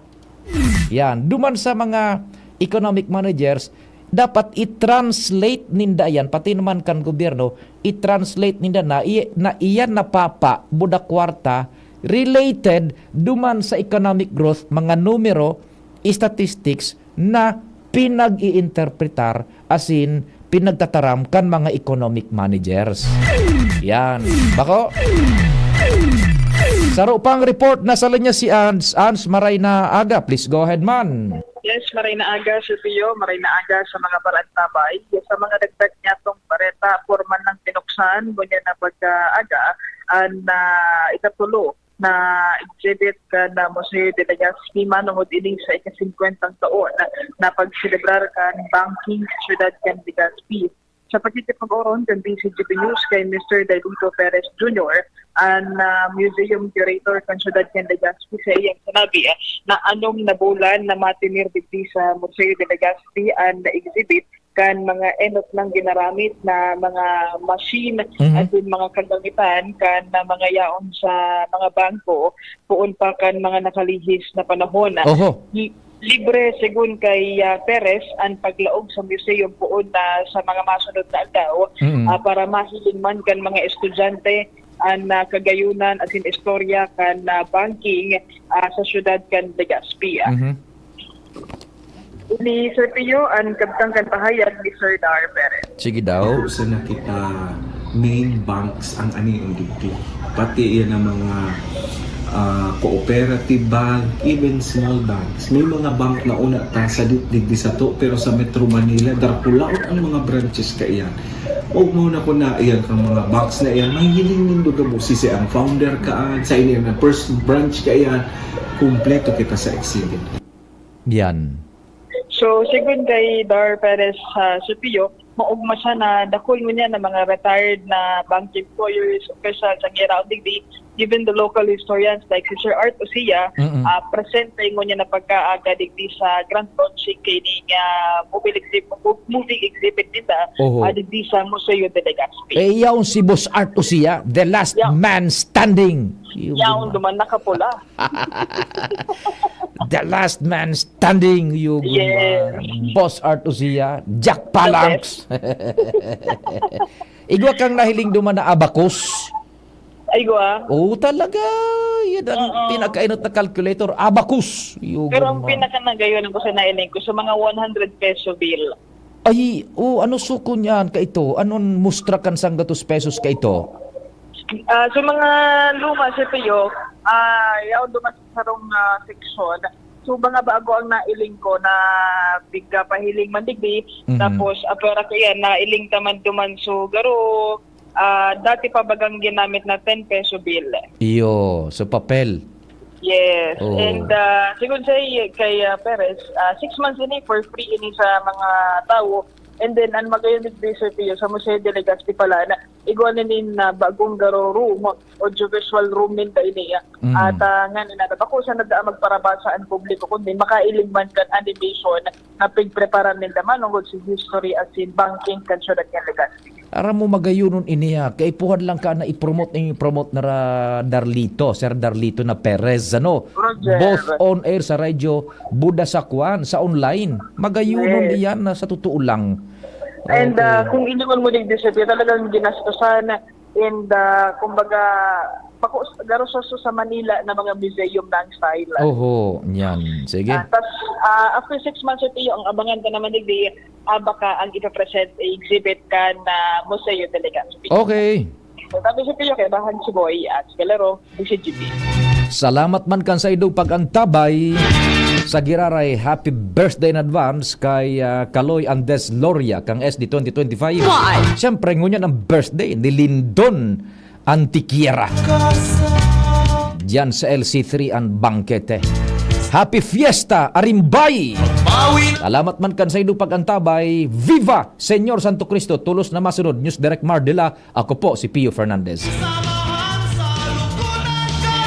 Yan. Duman sa mga economic managers, dapat i-translate ninda yan, pati naman kan gobyerno, i-translate ninda na, i-, na iyan na papa, buda kwarta, related duman sa economic growth, mga numero, statistics na pinag-iinterpretar, asin pinagtataram kan mga economic managers. Yan. Bako? Saro pang report, nasa linya si Ans. Ans, maray na aga. Please go ahead, man. Yes, maray na aga, Sir Pio. Maray na aga sa mga barantabay. Sa mga dagdag niyatong bareta, porman ng pinuksan, ngunyan na pagkaaga, an ah, ikatulo na exhibit kan Museo de Legazpi manongod ini sa ika-singkwentang taon na pagselebrar kan banking sa siyudad kan Legazpi. Sa pakikipag-oron kan D C G P News kay Mister Dailito Perez Junior, an ah, museum curator kan siyudad kan Legazpi, sa iyang sinabi ah, na anom na bulan na matener digdi sa Museo de Legazpi an exhibit kan mga enot nang ginaramit na mga machine Mhm. asin mga kagamitan kan na mga yaon sa mga bangko, poon pa kan mga nakalihis na panahon. Oho. Li-, libre, segun kay ah, Perez, an paglaog sa museum poon na sa mga masunod na aldaw, Mm. ah, para mahiling man kan mga estudyante an ah, kagayunan asin istorya kan ah, banking ah, sa siyudad kan Legazpi. Mhm. Ini, Sir Pio, an kabtang kan pahayag ni Sir Dar Perez. Sige daw. Usa na kita main banks ang anion digdi. Pati iyan ang mga ah, cooperative bank, even small banks. May mga bank na una ta sa di- digdi sato, pero sa Metro Manila, dakulaon ang mga branches kaiyan. O mao na ko na iyan kang mga banks na iyan, mahihiling nindo gabo sisi ang founder kaan, sa ini na first branch kaiyan, kumpleto kita sa exhibit. Yan. So, segun kay Dar Perez sa Sipio, maogma siya na dakul ngunyan na mga retired na bank employees, officials, ang iraon digdi, even the local historians like si Sir Art Usia, Mm-mm. ah, presente ngunyan na pagkaaga digdi sa grand launching kini nga movie exhibit, movie exhibit ninda, Oho. ah, digdi sa Museo de Legazpi. Eh, yaon si Boss Art Usia, the last Yeah. man standing. Yung Yaon duman. duman nakapula. The last man standing, yung Yes. Boss Art Usia, Jack The Palangs. Igwa kang nahiling duman na abacus. Ay, gwa. Oo, talaga. Yan ang Oo. pinakainot na calculator. Abacus. Yung Pero ang mga pinaka nagayon ko sa nailing ko sa mga one hundred peso bill. Ay, oh, ano sukon yan ka ito? Anong mustra kan sanggatos pesos ka ito? Ah, sa mga luma, Sir Pio, ah, yaon duman sa sarong ah, seksyon. So, mga bago ang nailing ko na bigla pahiling man digdi. Mhm. Tapos, apera ko yan, nailing taman duman. So, garo, ah, dati pa bagang ginamit na ten peso bill. Iyo, so papel. Yes. Oo. And ah, sigun sa kay ah, Perez, ah, six months ini for free ini sa mga tawo. And then, ang magayon ni Sir Pio, sa Museo de Legazpi pala, na igwa na nin ah, bagong garo room, audiovisual room ninda ini. Ah. Mm. At ah, nga nila, bako sa nagdaan magparabasa ang publiko, kundi makailing man kan animation na pigpreparan ninda manungod sa history asin banking kan syudad kan Legazpi. Aram mo, magayonon ini, ah. Kaipuhan lang ka na i-promote, i-promote na ra Darlito, Sir Darlito na Perez, ano? Roger. Both on air sa radyo, buda sa kwan, sa online. Magayonon Yes. iyan na sa totoo lang. And Okay. ah, kung ilingon mo digdi, Sir Pio, talagang ginastosan. And ah, kumbaga, paku- garososo sa Manila na mga museum na ang style. Oho, yan. Sige. Ah, tas, ah, after six months, Sir Pio, ang abangan ka naman digdi, ah, baka ang ipapresent, eh, exhibit kan ah, Museo de Legazpi. Okay. So, sabi, Sir Pio, kay Bahan Siboy at Galero, D C G P. Salamat man kan sa idong pag-antabay sa Giraray. Happy birthday in advance kay ah, Kaloy Andes Loria kang S D twenty twenty-five. Why? Siyempre, ngunyan ang birthday ni Lindon Antiquiera. Diyan sa L C three ang bangkete. Happy Fiesta, Arimbay! Salamat man kan saindong pag-antabay. Viva Señor Santo Cristo! Tolos na masunod, News Direct Mar Dela. Ako po si Pio Fernandez.